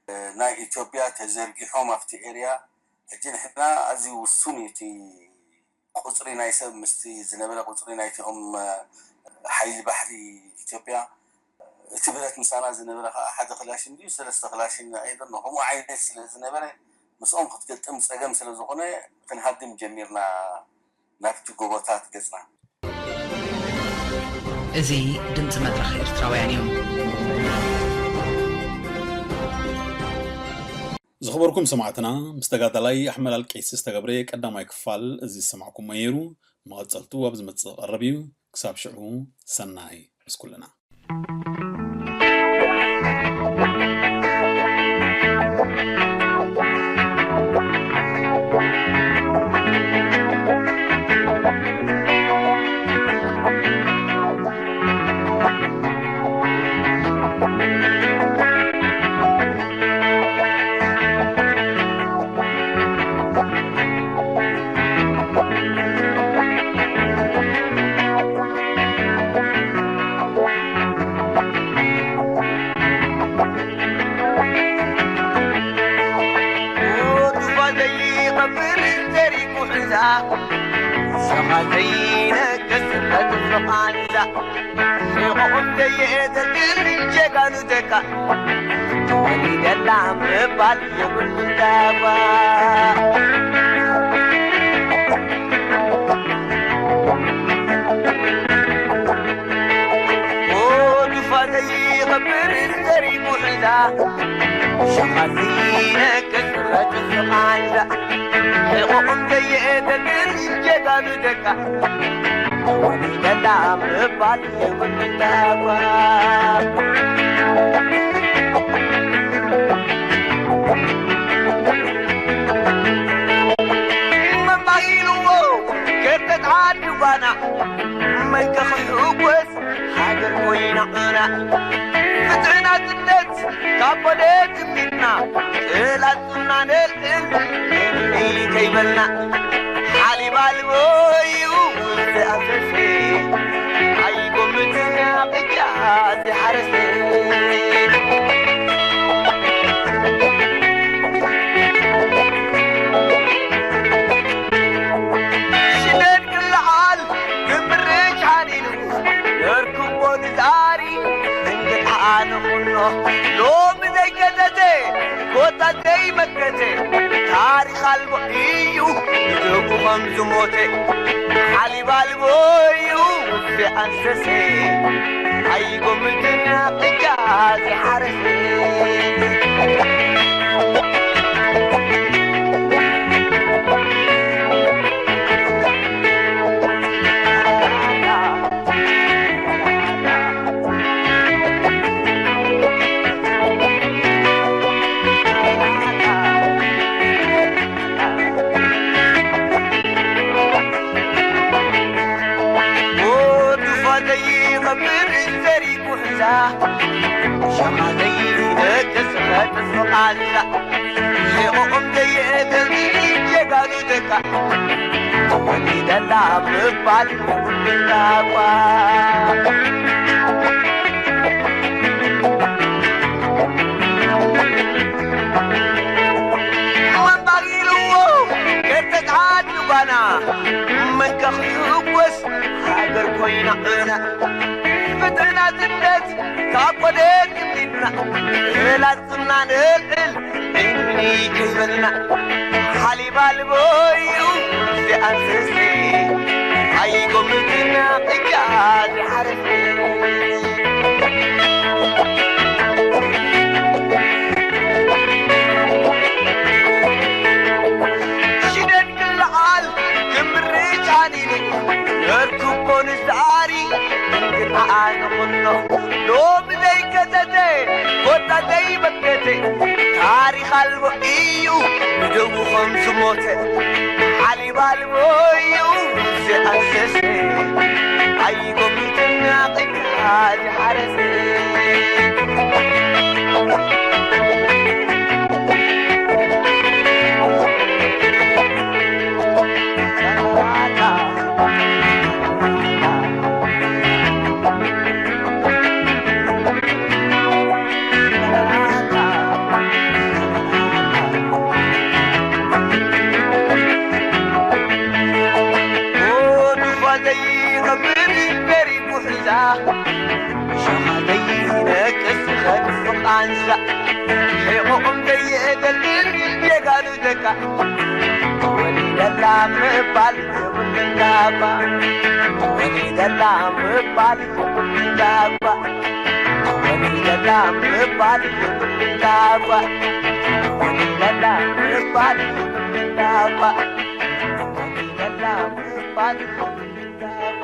እ፣ ናይ ኢትዮጵያ ተዘርጊሖም ኣብቲ ኤርያ። ሕጂ ንሕና ኣዝዩ ውሱን እዩ እቲ ቁጽሪ ናይ ሰብ ምስቲ ዝነበረ ቁጽሪ ናይቲኦም፣ እ፣ ሓይሊ ባሕሪ ኢትዮጵያ። እቲ ብረት ምሳና ዝነበረ ከዓ ሓደ ክላሽን ድዩ ሰለስተ ክላሽን፣ I don't know፣ ከምኡ ዓይነት ስለ ዝነበረ፣ ምስኦም ክትገጥም ጸገም ስለ ዝኾነ፣ ክንሃድም ጀሚርና ናብቲ ጎቦታት ገጽና። እዚ ድምፂ መድረኽ ኤርትራውያን እዩ። ዝኸበርኩም ሰማዕትና፣ ምስ ተጋዳላይ ኣሕመድ ኣልቄሲ ዝተገብረ ቀዳማይ ክፋል እዚ ዝሰማዕኩሞ ነይሩ። መቐጸልቱ ኣብ ዝመጽእ ክቐርብ እዩ። ክሳብ ሽዑ ሰናይ ምስ ኩልና። ሸኻ ዘይነግስ በትፍቓንዛ ሸኾኹም ዘየእተትን ጀጋኑ ደቃ ተወሊደላ ምባል የብሉን ዳባ። ዱፋ ዘይኸብር ዘሪጉ ሒዛ ሸኻ ዘይነግስ በትፍቓንዛ ሕቖኦም ዘየእተትን ጀጋኑ ደቃ ተወሊደላ ምባል የብሉን ዳባ። መባይልዎ ገርተት ዓዲ ጓና መን ከኽሕጎስ ሃገር ኮይና ዑና ፍትሕና ስደት ካብ ፖለቲክና ጥላትና ነልዕል ከይበልና ሓሊብ ኣልቦ እዩ ዝኣንፈፌ ኣይጎምትና ቅጫ ዝሓረሰ ኮታ ዘይመከተ ታሪኽ ኣልቦ እዩ ንደቡ ከም ዝሞተ ሓሊብ ኣልቦ እዩ ዝኣንሰሰ ኣይጎምትን ቅጫ ዝሓረሰ። ሸኻ ዘይነቅስ ኸጥፍ ቃንዛ ሸቆቆም ዘየእተኒ ጀጋኑ ደቃ ወሊደላ ምባል የብሉና እኳ። መባል ኢልዎ ገርተት ዓዲ ጓና መንቀኺ እጎስ ሃገር ኮይና እና ፍትሕና ስደት ካብ ቆደት ክሊትና እላጽና ንልዕል እኒ ከይበልና ሓሊብ ኣልቦ እዩ ዝኣንስሲ ኣይጎምትና ቅጫ ዝሓረስ ሽደን ክልዓል ክምርጫን ኢሉ ነርክቦ ንዝኣሪ እንግድኣ ንኹኖ ሎሚ ዘይከተተ ኮታ ዘይበከተ ታሪኽ ኣልቦ እዩ ንደቡ ከም ዝሞተ ሓሊብ ኣልቦ እዩ ዝኣንሰሰ ኣይጎሚትና ቅጫ ዝሓረሰ። ሻሃደይ ነቅስ ኸጥፍ ቃንዛ ሒቑቕም ዘየእተልን ጀጋኑ ደቃ ወሊደላ ምባል የብሉን ዳባ ወሊደላ ምባል የብሉን ዳባ ወሊደላ ምባል የብሉን ዳባ ወሊደላ ምባል የብሉን ዳባ ወሊደላ ምባል የብሉን ዳባ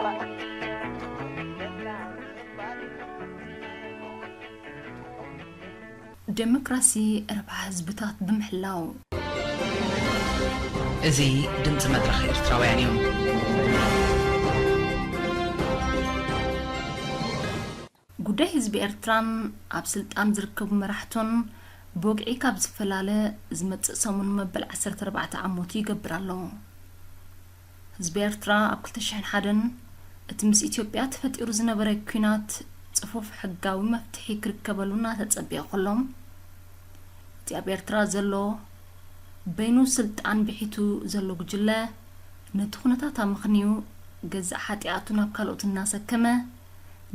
ወሊደላ ምባል የብሉን ዳባ። ደሞክራሲ ረብሓ ህዝብታት ብምሕላው። እዚ ድምፂ መድረኽ ኤርትራውያን እዩ። ጉዳይ ህዝቢ ኤርትራን ኣብ ስልጣን ዝርከቡ መራሕቱን ብወግዒ ካብ ዝፈላለ ዝመጽእ ሰሙን መበል ዓሰርተ ኣርባዕተ ዓሞቱ ይገብር ኣሎ። ህዝቢ ኤርትራ ኣብ ክልተ ሽሕን ሓደን እቲ ምስ ኢትዮጵያ ተፈጢሩ ዝነበረ ኲናት ጽፉፍ ሕጋዊ መፍትሒ ክርከበሉ እናተጸበየ ከሎ፣ እቲ ኣብ ኤርትራ ዘሎ በይኑ ስልጣን ብሒቱ ዘሎ ጉጅለ ነቲ ኩነታት ኣመኽንዩ ገዛእ ሓጢኣቱ ናብ ካልኦት እናሰከመ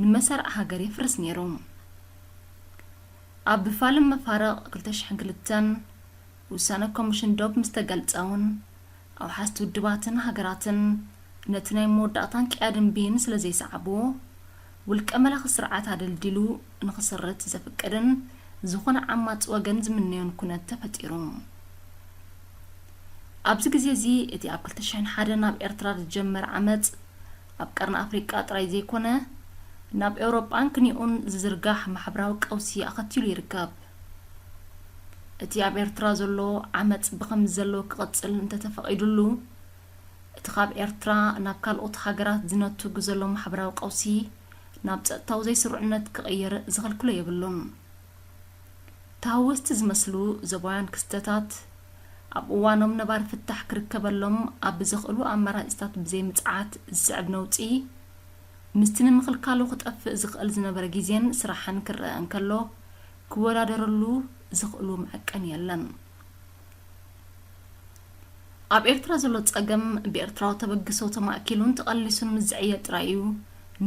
ንመሰርዕ ሃገር የፍርስ ነይሩ። ኣብ ፋልም መፋርቕ ክልተ ሽሕን ክልተን ውሳነ ኮሚሽን ዶብ ምስ ተገልጸ እውን፣ ኣውሓስቲ ውድባትን ሃገራትን ነቲ ናይ መወዳእታን ቅያ ደንብይን ስለ ዘይሰዓብዎ፣ ውልቀ መላኺ ስርዓት ኣደልዲሉ ንኽስርት ዘፍቅድን ዝኾነ ዓማጺ ወገን ዝምነዮን ኩነት ተፈጢሩ። ኣብዚ ግዜ እዚ፣ እቲ ኣብ ክልተ ሽሕን ሓደን ኣብ ኤርትራ ዝጀመረ ዓመጽ፣ ኣብ ቀርኒ ኣፍሪቃ ጥራይ ዘይኮነ፣ ናብ ኤውሮጳን ክንዮኡን ዝዝርጋሕ ማሕበራዊ ቀውሲ ኣኸቲሉ ይርከብ። እቲ ኣብ ኤርትራ ዘሎ ዓመጽ ብኸምዚ ዘሎ ክቕጽል እንተተፈቒዱሉ፣ እቲ ካብ ኤርትራ ናብ ካልኦት ሃገራት ዝነቱግ ዘሎ ማሕበራዊ ቀውሲ ናብ ጸጥታዊ ዘይስሩዕነት ክቕየር ዝኽልክሎ የብሉን። ተሃወስቲ ዝመስሉ ዞባውያን ክስተታት፣ ኣብ እዋኖም ነባሪ ፍታሕ ክርከበሎም ኣብ ዝኽእሉ ኣማራጺታት ብዘይ ምጽዓት ዝስዕብ ነውጺ፣ ምስቲ ንምኽልካሉ ክጠፍእ ዝኽእል ዝነበረ ግዜን ስራሕን ክረኣ እንከሎ፣ ክወዳደረሉ ዝኽእሉ መዐቀኒ የለን። ኣብ ኤርትራ ዘሎ ጸገም ብኤርትራዊ ተበግሶ ተማእኪሉን ተቐሊሱን ምስ ዝዕየ ጥራይ እዩ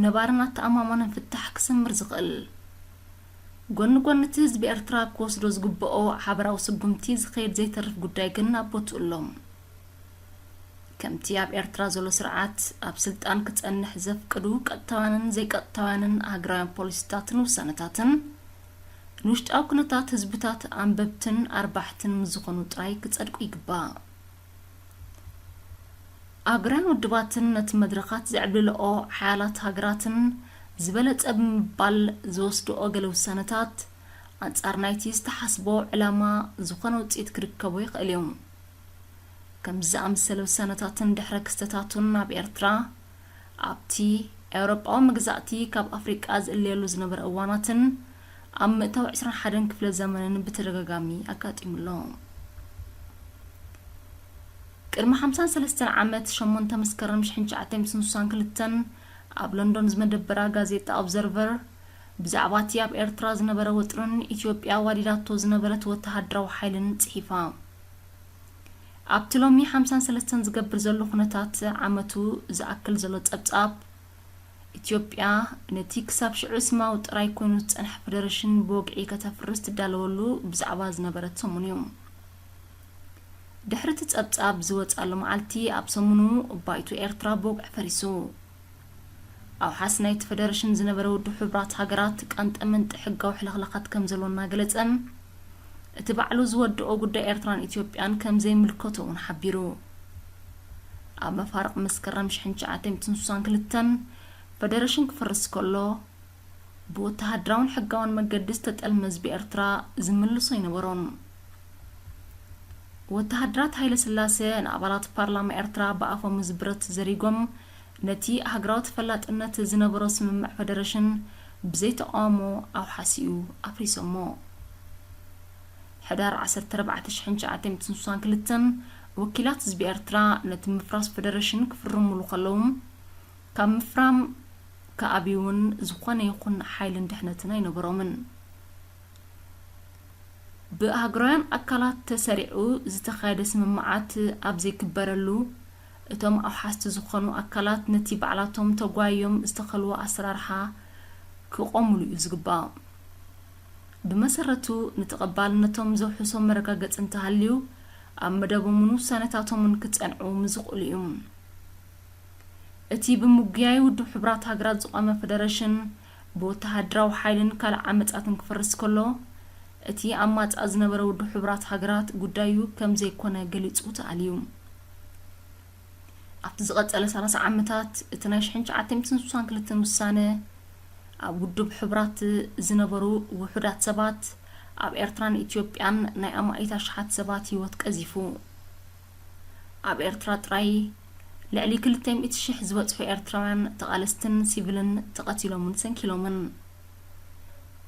ነባርን ኣተኣማማንን ፍታሕ ክሰምር ዝኽእል። ጎኒ ጎኒ እቲ ህዝቢ ኤርትራ ክወስዶ ዝግብኦ ሓበራዊ ስጉምቲ ዝኸይድ ዘይተርፍ ጉዳይ ግን ኣብ ቦትኡ ኣሎ። ከምቲ ኣብ ኤርትራ ዘሎ ስርዓት ኣብ ስልጣን ክጸንሕ ዘፍቅዱ ቀጥታውያንን ዘይቀጥታውያንን ሃገራውያን ፖሊሲታትን ውሳነታትን፣ ንውሽጣዊ ኩነታት ህዝብታት ኣንበብትን ኣርባሕትን ምስ ዝኾኑ ጥራይ ክጸድቁ ይግባእ። ኣህጉራውያን ውድባትን ነቲ መድረኻት ዘዕብልልኦ ሓያላት ሃገራትን ዝበለጸ ብምባል ዝወስድኦ ገለ ውሳነታት፣ ኣንጻር ናይቲ ዝተሓስቦ ዕላማ ዝኾነ ውጽኢት ክርከቦ ይኽእል እዩ። ከምዚ ዝኣመሰለ ውሳነታትን ድሕረ ክስተታቱን ኣብ ኤርትራ፣ ኣብቲ ኤውሮጳዊ መግዛእቲ ካብ ኣፍሪቃ ዝእለየሉ ዝነበረ እዋናትን ኣብ ምእታው ዕስራን ሓደን ክፍለ ዘመንን ብተደጋጋሚ ኣጋጢሙ ኣሎ። ቅድሚ ሓምሳን ሰለስተን ዓመት፣ ሸሞንተ መስከረም ሽሕን ትሽዓተ ሚእትን ስሳን ክልተን፣ ኣብ ለንዶን ዝመደበራ ጋዜጣ ኦብዘርቨር ብዛዕባ እቲ ኣብ ኤርትራ ዝነበረ ወጥርን ኢትዮጵያ ዋዲዳቶ ዝነበረት ወተሃደራዊ ሓይልን ጽሒፋ። ኣብቲ ሎሚ ሓምሳን ሰለስተን ዝገብር ዘሎ ኩነታት ዓመቱ ዝኣክል ዘሎ ጸብጻብ፣ ኢትዮጵያ ነቲ ክሳብ ሽዑ ስማዊ ጥራይ ኮይኑ ዝጸንሐ ፈደረሽን ብወግዒ ከተፍርስ ትዳለወሉ ብዛዕባ ዝነበረት ሰሙን እዩ። ድሕሪ እቲ ጸብጻብ ዝወጻሉ መዓልቲ፣ ኣብ ሰሙኑ ባይቶ ኤርትራ ብወግዒ ፈሪሱ። ኣውሓስ ናይቲ ፈደረሽን ዝነበረ ውድብ ሕቡራት ሃገራት ቀንጠ መንጠ ሕጋዊ ሕልኽላኻት ከም ዘሎ እናገለጸ፣ እቲ ባዕሉ ዝወድኦ ጉዳይ ኤርትራን ኢትዮጵያን ከም ዘይምልከቶ እውን ሓቢሩ። ኣብ መፋርቕ መስከረም ሽሕን ትሽዓተ ሚእትን ስሳን ክልተን ፈደረሽን ክፈርስ ከሎ፣ ብወተሃደራውን ሕጋውን መገዲ ዝተጠልመ ህዝቢ ኤርትራ ዝምልሶ ኣይነበሮን። ወተሃደራት ሃይለ ስላሴ ንኣባላት ፓርላማ ኤርትራ ብኣፎም እዚ ብረት ዘሪጎም፣ ነቲ ሃገራዊ ተፈላጥነት ዝነበሮ ስምምዕ ፈደረሽን ብዘይተቃውሞ ኣውሓሲኡ ኣፍሪሶሞ። ሕዳር ዓሰርተ ኣርባዕተ ሽሕን ትሽዓተ ሚእትን ስሳን ክልተን፣ ወኪላት ህዝቢ ኤርትራ ነቲ ምፍራስ ፈደረሽን ክፍርሙሉ ከለዉ፣ ካብ ምፍራም ክኣብዩ እውን ዝኾነ ይኹን ሓይልን ድሕነትን ኣይነበሮምን። ብኣህጉራውያን ኣካላት ተሰሪዑ ዝተኻየደ ስምምዓት ኣብ ዘይክበረሉ፣ እቶም ኣውሓስቲ ዝኾኑ ኣካላት ነቲ ባዕላቶም ተጓዮም ዝተኸልዎ ኣሰራርሓ ክቖሙሉ እዩ ዝግባእ። ብመሰረቱ፣ ንተቐባልነቶም ዘውሕሶ መረጋገጺ እንተሃልዩ፣ ኣብ መደቦምን ውሳነታቶምን ክጸንዑ ምዝኽእሉ እዩ። እቲ ብምጉያይ ውድብ ሕቡራት ሃገራት ዝቖመ ፈደረሽን ብወተሃደራዊ ሓይልን ካልእ ዓመጻትን ክፈርስ ከሎ፣ እቲ ኣብ ማጻእ ዝነበረ ውድብ ሕቡራት ሃገራት ጉዳዩ ከም ዘይኮነ ገሊጹ ተኣልዩ። ኣብቲ ዝቐጸለ ሰላሳ ዓመታት፣ እቲ ናይ ሽሕን ትሽዓተ ሚእትን ስሳን ክልተን ውሳነ፣ ኣብ ውድብ ሕቡራት ዝነበሩ ውሑዳት ሰባት፣ ኣብ ኤርትራን ኢትዮጵያን ናይ ኣማኢት ኣሽሓት ሰባት ህይወት ቀዚፉ። ኣብ ኤርትራ ጥራይ ልዕሊ ክልተ ሚእቲ ሽሕ ዝበጽሑ ኤርትራውያን ተቓለስትን ሲቪልን ተቐቲሎምን ሰንኪሎምን።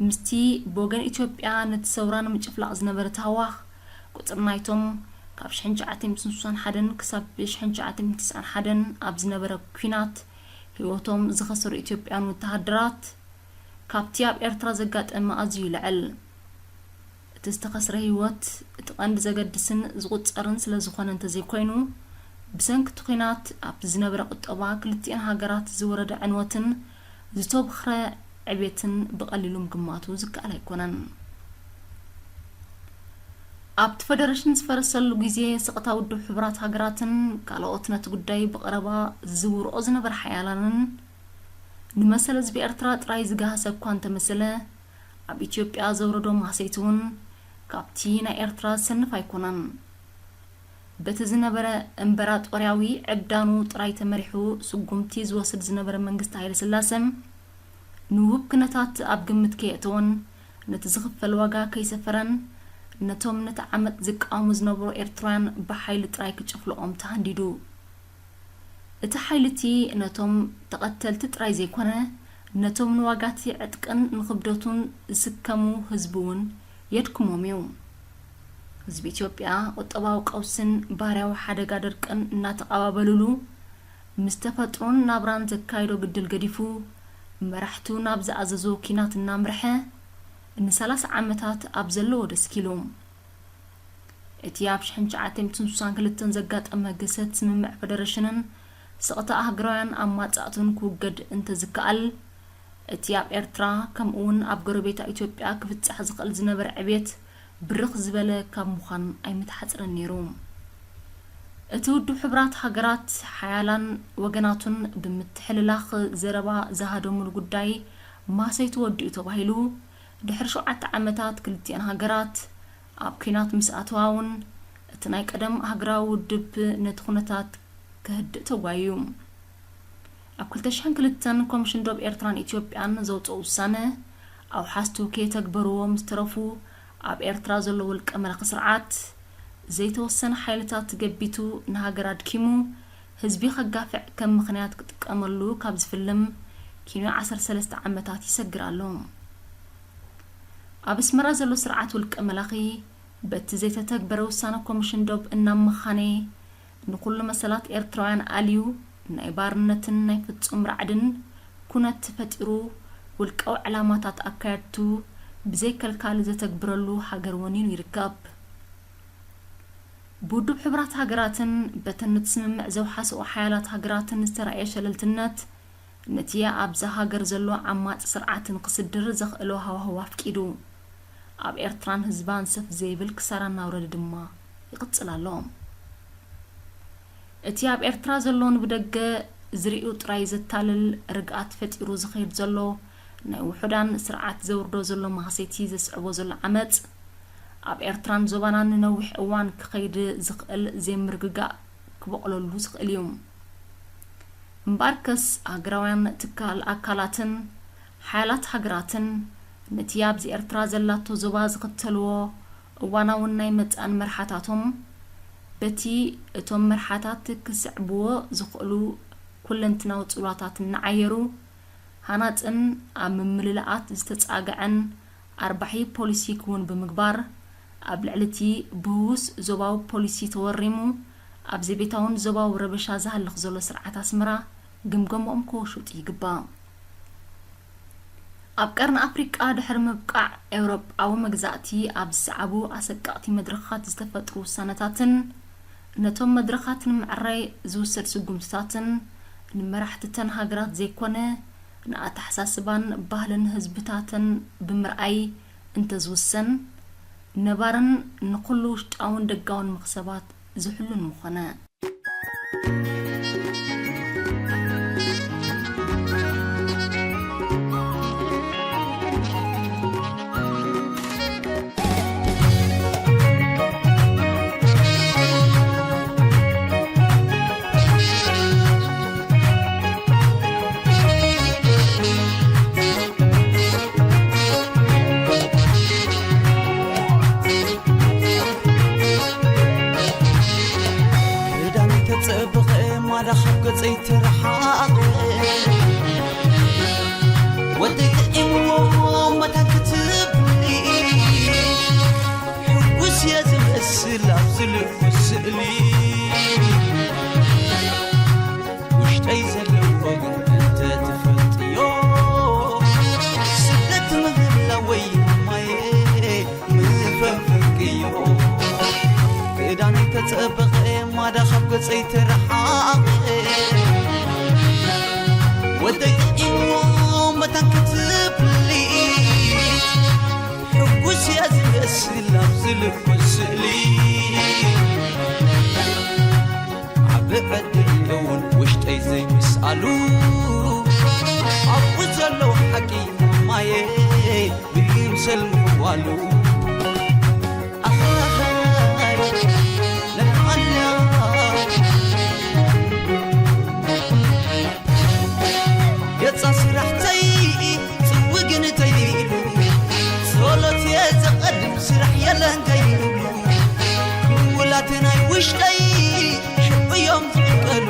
ምስቲ ብወገን ኢትዮጵያ ነቲ ሰውራ ንምጭፍላቕ ዝነበረ ታህዋኽ፣ ቁጽሪ ናይቶም ካብ ሽሕን ትሽዓተ ሚእትን ስሳን ሓደን ክሳብ ሽሕን ትሽዓተ ሚእትን ትስዓን ሓደን ኣብ ዝነበረ ኲናት ህይወቶም ዝኸሰሩ ኢትዮጵያውያን ወተሃደራት፣ ካብቲ ኣብ ኤርትራ ዘጋጠመ ኣዝዩ ይልዕል። እቲ ዝተኸስረ ህይወት፣ እቲ ቀንዲ ዘገድስን ዝቑጸርን ስለ ዝኾነ እንተዘይኮይኑ፣ ብሰንኪ እቲ ኲናት ኣብቲ ዝነበረ ቁጠባ ክልቲኣን ሃገራት ዝወረደ ዕንወትን ዝተበኽረ ዕቤትን ብቐሊሉ ምግማቱ ዝከኣል ኣይኮነን። ኣብቲ ፈደረሽን ዝፈረሰሉ ግዜ፣ ስቕታ ውድብ ሕቡራት ሃገራትን ካልኦት ነቲ ጉዳይ ብቐረባ ዝዝውርኦ ዝነበረ ሓያላንን፣ ንመሰል ህዝቢ ኤርትራ ጥራይ ዝገሃሰ እኳ እንተመሰለ፣ ኣብ ኢትዮጵያ ዘውረዶ ማህሰይቲ እውን ካብቲ ናይ ኤርትራ ዝሰንፍ ኣይኮነን። በቲ ዝነበረ እምበራጦርያዊ ዕብዳኑ ጥራይ ተመሪሑ ስጉምቲ ዝወስድ ዝነበረ መንግስቲ ሃይለ ስላሰ፣ ንውሁብ ኩነታት ኣብ ግምት ከየእተወን፣ ነቲ ዝኽፈል ዋጋ ከይሰፈረን፣ ነቶም ነቲ ዓመጽ ዝቃወሙ ዝነበሩ ኤርትራውያን ብሓይሊ ጥራይ ክጭፍልቖም ተሃንዲዱ። እቲ ሓይሊ እቲ ነቶም ተቐተልቲ ጥራይ ዘይኮነ፣ ነቶም ንዋጋቲ ዕጥቅን ንኽብደቱን ዝስከሙ ህዝቢ እውን የድክሞም እዩ። ህዝቢ ኢትዮጵያ ቁጠባዊ ቀውስን ባህርያዊ ሓደጋ ደርቅን እናተቐባበሉሉ፣ ምስ ተፈጥሮን ናብራን ዘካይዶ ግድል ገዲፉ፣ መራሕቱ ናብ ዝኣዘዞ ኲናት እናምርሐ፣ ንሰላሳ ዓመታት ኣብ ዘለዎ ደስኪሉ። እቲ ኣብ ሽሕን ትሽዓተ ሚእትን ስሳን ክልተን ዘጋጠመ ግህሰት ስምምዕ ፈደረሽንን ስቕታ ኣህጉራውያን ኣማጻእቱን ክውገድ እንተዝከኣል፣ እቲ ኣብ ኤርትራ ከምኡውን ኣብ ጎረቤታ ኢትዮጵያ ክብጻሕ ዝኽእል ዝነበረ ዕብየት ብርኽ ዝበለ ካብ ምዃን ኣይምተሓጽረን ነይሩ። እቲ ውድብ ሕቡራት ሃገራት ሓያላን ወገናቱን ብምትሕልላኽ ዘረባ ዝሃደሙሉ ጉዳይ ማሰይቱ ወዲኡ ተባሂሉ ድሕሪ ሸውዓተ ዓመታት ክልቲኣን ሃገራት ኣብ ኲናት ምስ ኣተዋ እውን እቲ ናይ ቀደም ሃገራዊ ውድብ ነቲ ኩነታት ከህድእ ተጓዩ። ኣብ ክልተ ሽሕን ክልተን ኮሚሽን ዶብ ኤርትራን ኢትዮጵያን ዘውፅኦ ውሳነ ኣውሓስቱ ከየተግበርዎ ምስ ተረፉ ኣብ ኤርትራ ዘሎ ውልቀ መላኺ ስርዓት ዘይተወሰነ ሓይልታት ገቢቱ ንሃገር ኣድኪሙ ህዝቢ ከጋፍዕ ከም ምኽንያት ክጥቀመሉ ካብ ዝፍልም ኪኖ ዓሰርተ ሰለስተ ዓመታት ይሰግር ኣሎ። ኣብ ኣስመራ ዘሎ ስርዓት ውልቀ መላኺ በቲ ዘይተተግበረ ውሳነ ኮሚሽን ዶብ እናመኻነ ንኹሉ መሰላት ኤርትራውያን ኣልዩ ናይ ባርነትን ናይ ፍጹም ራዕድን ኩነት ፈጢሩ ውልቃዊ ዕላማታት ኣካየድቱ ብዘይከልካሊ ዘተግብረሉ ሃገር ወኒኑ ይርከብ። ብውድብ ሕቡራት ሃገራትን በተን ነቲ ስምምዕ ዘውሓስኦ ሓያላት ሃገራትን ዝተራእየ ሸለልትነት ነቲ ኣብዛ ሃገር ዘሎ ዓማጺ ስርዓት ንክስድር ዘኽእሎ ሃዋህው ኣፍቂዱ ኣብ ኤርትራን ህዝባን ሰፍ ዘይብል ክሳራ እናውረደ ድማ ይቕጽል ኣሎ። እቲ ኣብ ኤርትራ ዘሎ ንብደገ ዝርእዩ ጥራይ ዘታልል ርግኣት ፈጢሩ ዝኸይድ ዘሎ ናይ ውሑዳን ስርዓት ዘውርዶ ዘሎ ማህሰይቲ ዘስዕቦ ዘሎ ዓመጽ ኣብ ኤርትራን ዞባናን ንነዊሕ እዋን ክኸይድ ዝኽእል ዘይምርግጋእ ክበቕለሉ ዝኽእል እዩ። እምበኣርከስ ሃገራውያን ትካል ኣካላትን ሓያላት ሃገራትን ነቲ ኣብዚ ኤርትራ ዘላቶ ዞባ ዝኽተልዎ እዋናውን ናይ መጻእን መርሓታቶም በቲ እቶም መርሓታት ክስዕብዎ ዝኽእሉ ኩለንትናዊ ጽሉላታት እናዓየሩ ሃናጽን ኣብ ምምልላኣት ዝተጻግዐን ኣርባሒ ፖሊሲ ክውን ብምግባር ኣብ ልዕሊ እቲ ብህውስ ዞባዊ ፖሊሲ ተወሪሙ ኣብ ዘቤታውን ዞባዊ ረበሻ ዝሃልኽ ዘሎ ስርዓት ኣስመራ ግምገምኦም ክወሽጡ ይግባእ። ኣብ ቀርኒ ኣፍሪቃ ድሕሪ ምብቃዕ ኤውሮጳዊ መግዛእቲ ኣብ ዝሰዓቡ ኣሰቀቕቲ መድረኻት ዝተፈጥሩ ውሳነታትን ነቶም መድረኻት ንምዕራይ ዝውሰድ ስጉምትታትን ንመራሕቲ እተን ሃገራት ዘይኮነ ንኣተሓሳስባን ባህልን ህዝብታተን ብምርኣይ እንተዝውሰን ነባርን ንኹሉ ውሽጣውን ደጋውን መኽሰባት ዝሕሉን ምኾነ። ክዳን ተጸብቐ ማዳ ካብ ገጸይ ተረሓቐ። ወደይ ጥዒምዎ መታን ክትብሊ፣ ሕጉስ እየ ዝመስል ኣብዚ ልኩ ስእሊ። ውሽጠይ ዘለዎ ግን እንተትፈልጥዮ፣ ስደት ምህላወይ ማየ ምፈንፈንክዮ። ክዳነይ ተጸበቐ ማዳ ካብ ገጸይ ተረሓቐ። ወደይ ጥዒምዎ መታን ክትብሊ፣ ሕጉስ እየ ዝመስል ኣብዚ ልኩ ስእሊ። ዓቢ ዕድል እውን ውሽጠይ ዘይምስኣሉ፣ ኣብኡ ዘሎ ሓቂ ማየ ብይምሰል ምዋሉ። ኣሃሃይ፣ ለዓላ ገጻ ስራሕተይ ጽውግን ተይሉ፣ ጸሎት እየ ዘቐድም ስራሕ የለን ከይብሉ። ምውላት ናይ ውሽጠይ ሽዑ እዮም ዝዕቀሉ።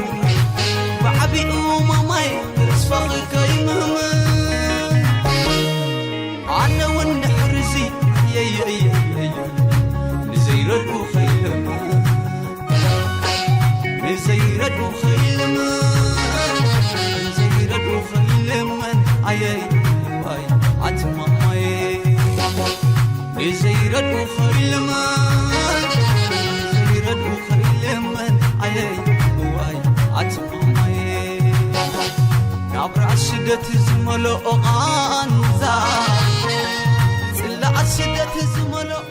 ብዓቢኡ ማማይ ተስፋኺ ከይምህምን። ኣነ እውን ድሕርዚ የየየየየ ንዘይረድኡ ከይለምን። ንዘይረድኡ ከይልምን፣ ንዘይረድኡ ከይልምን፣ ኣየይ ዋይ ኣቲ ማማየ። ንዘይረድኡ ከይልምን፣ ንዘይረድኡ ከይልምን፣ ኣየይ ዋይ ኣቲ ማማየ። ናብራ ስደ ስደት ዝመልኦ ቓንዛ፣ ጽላኣት ስደት ዝመልኦ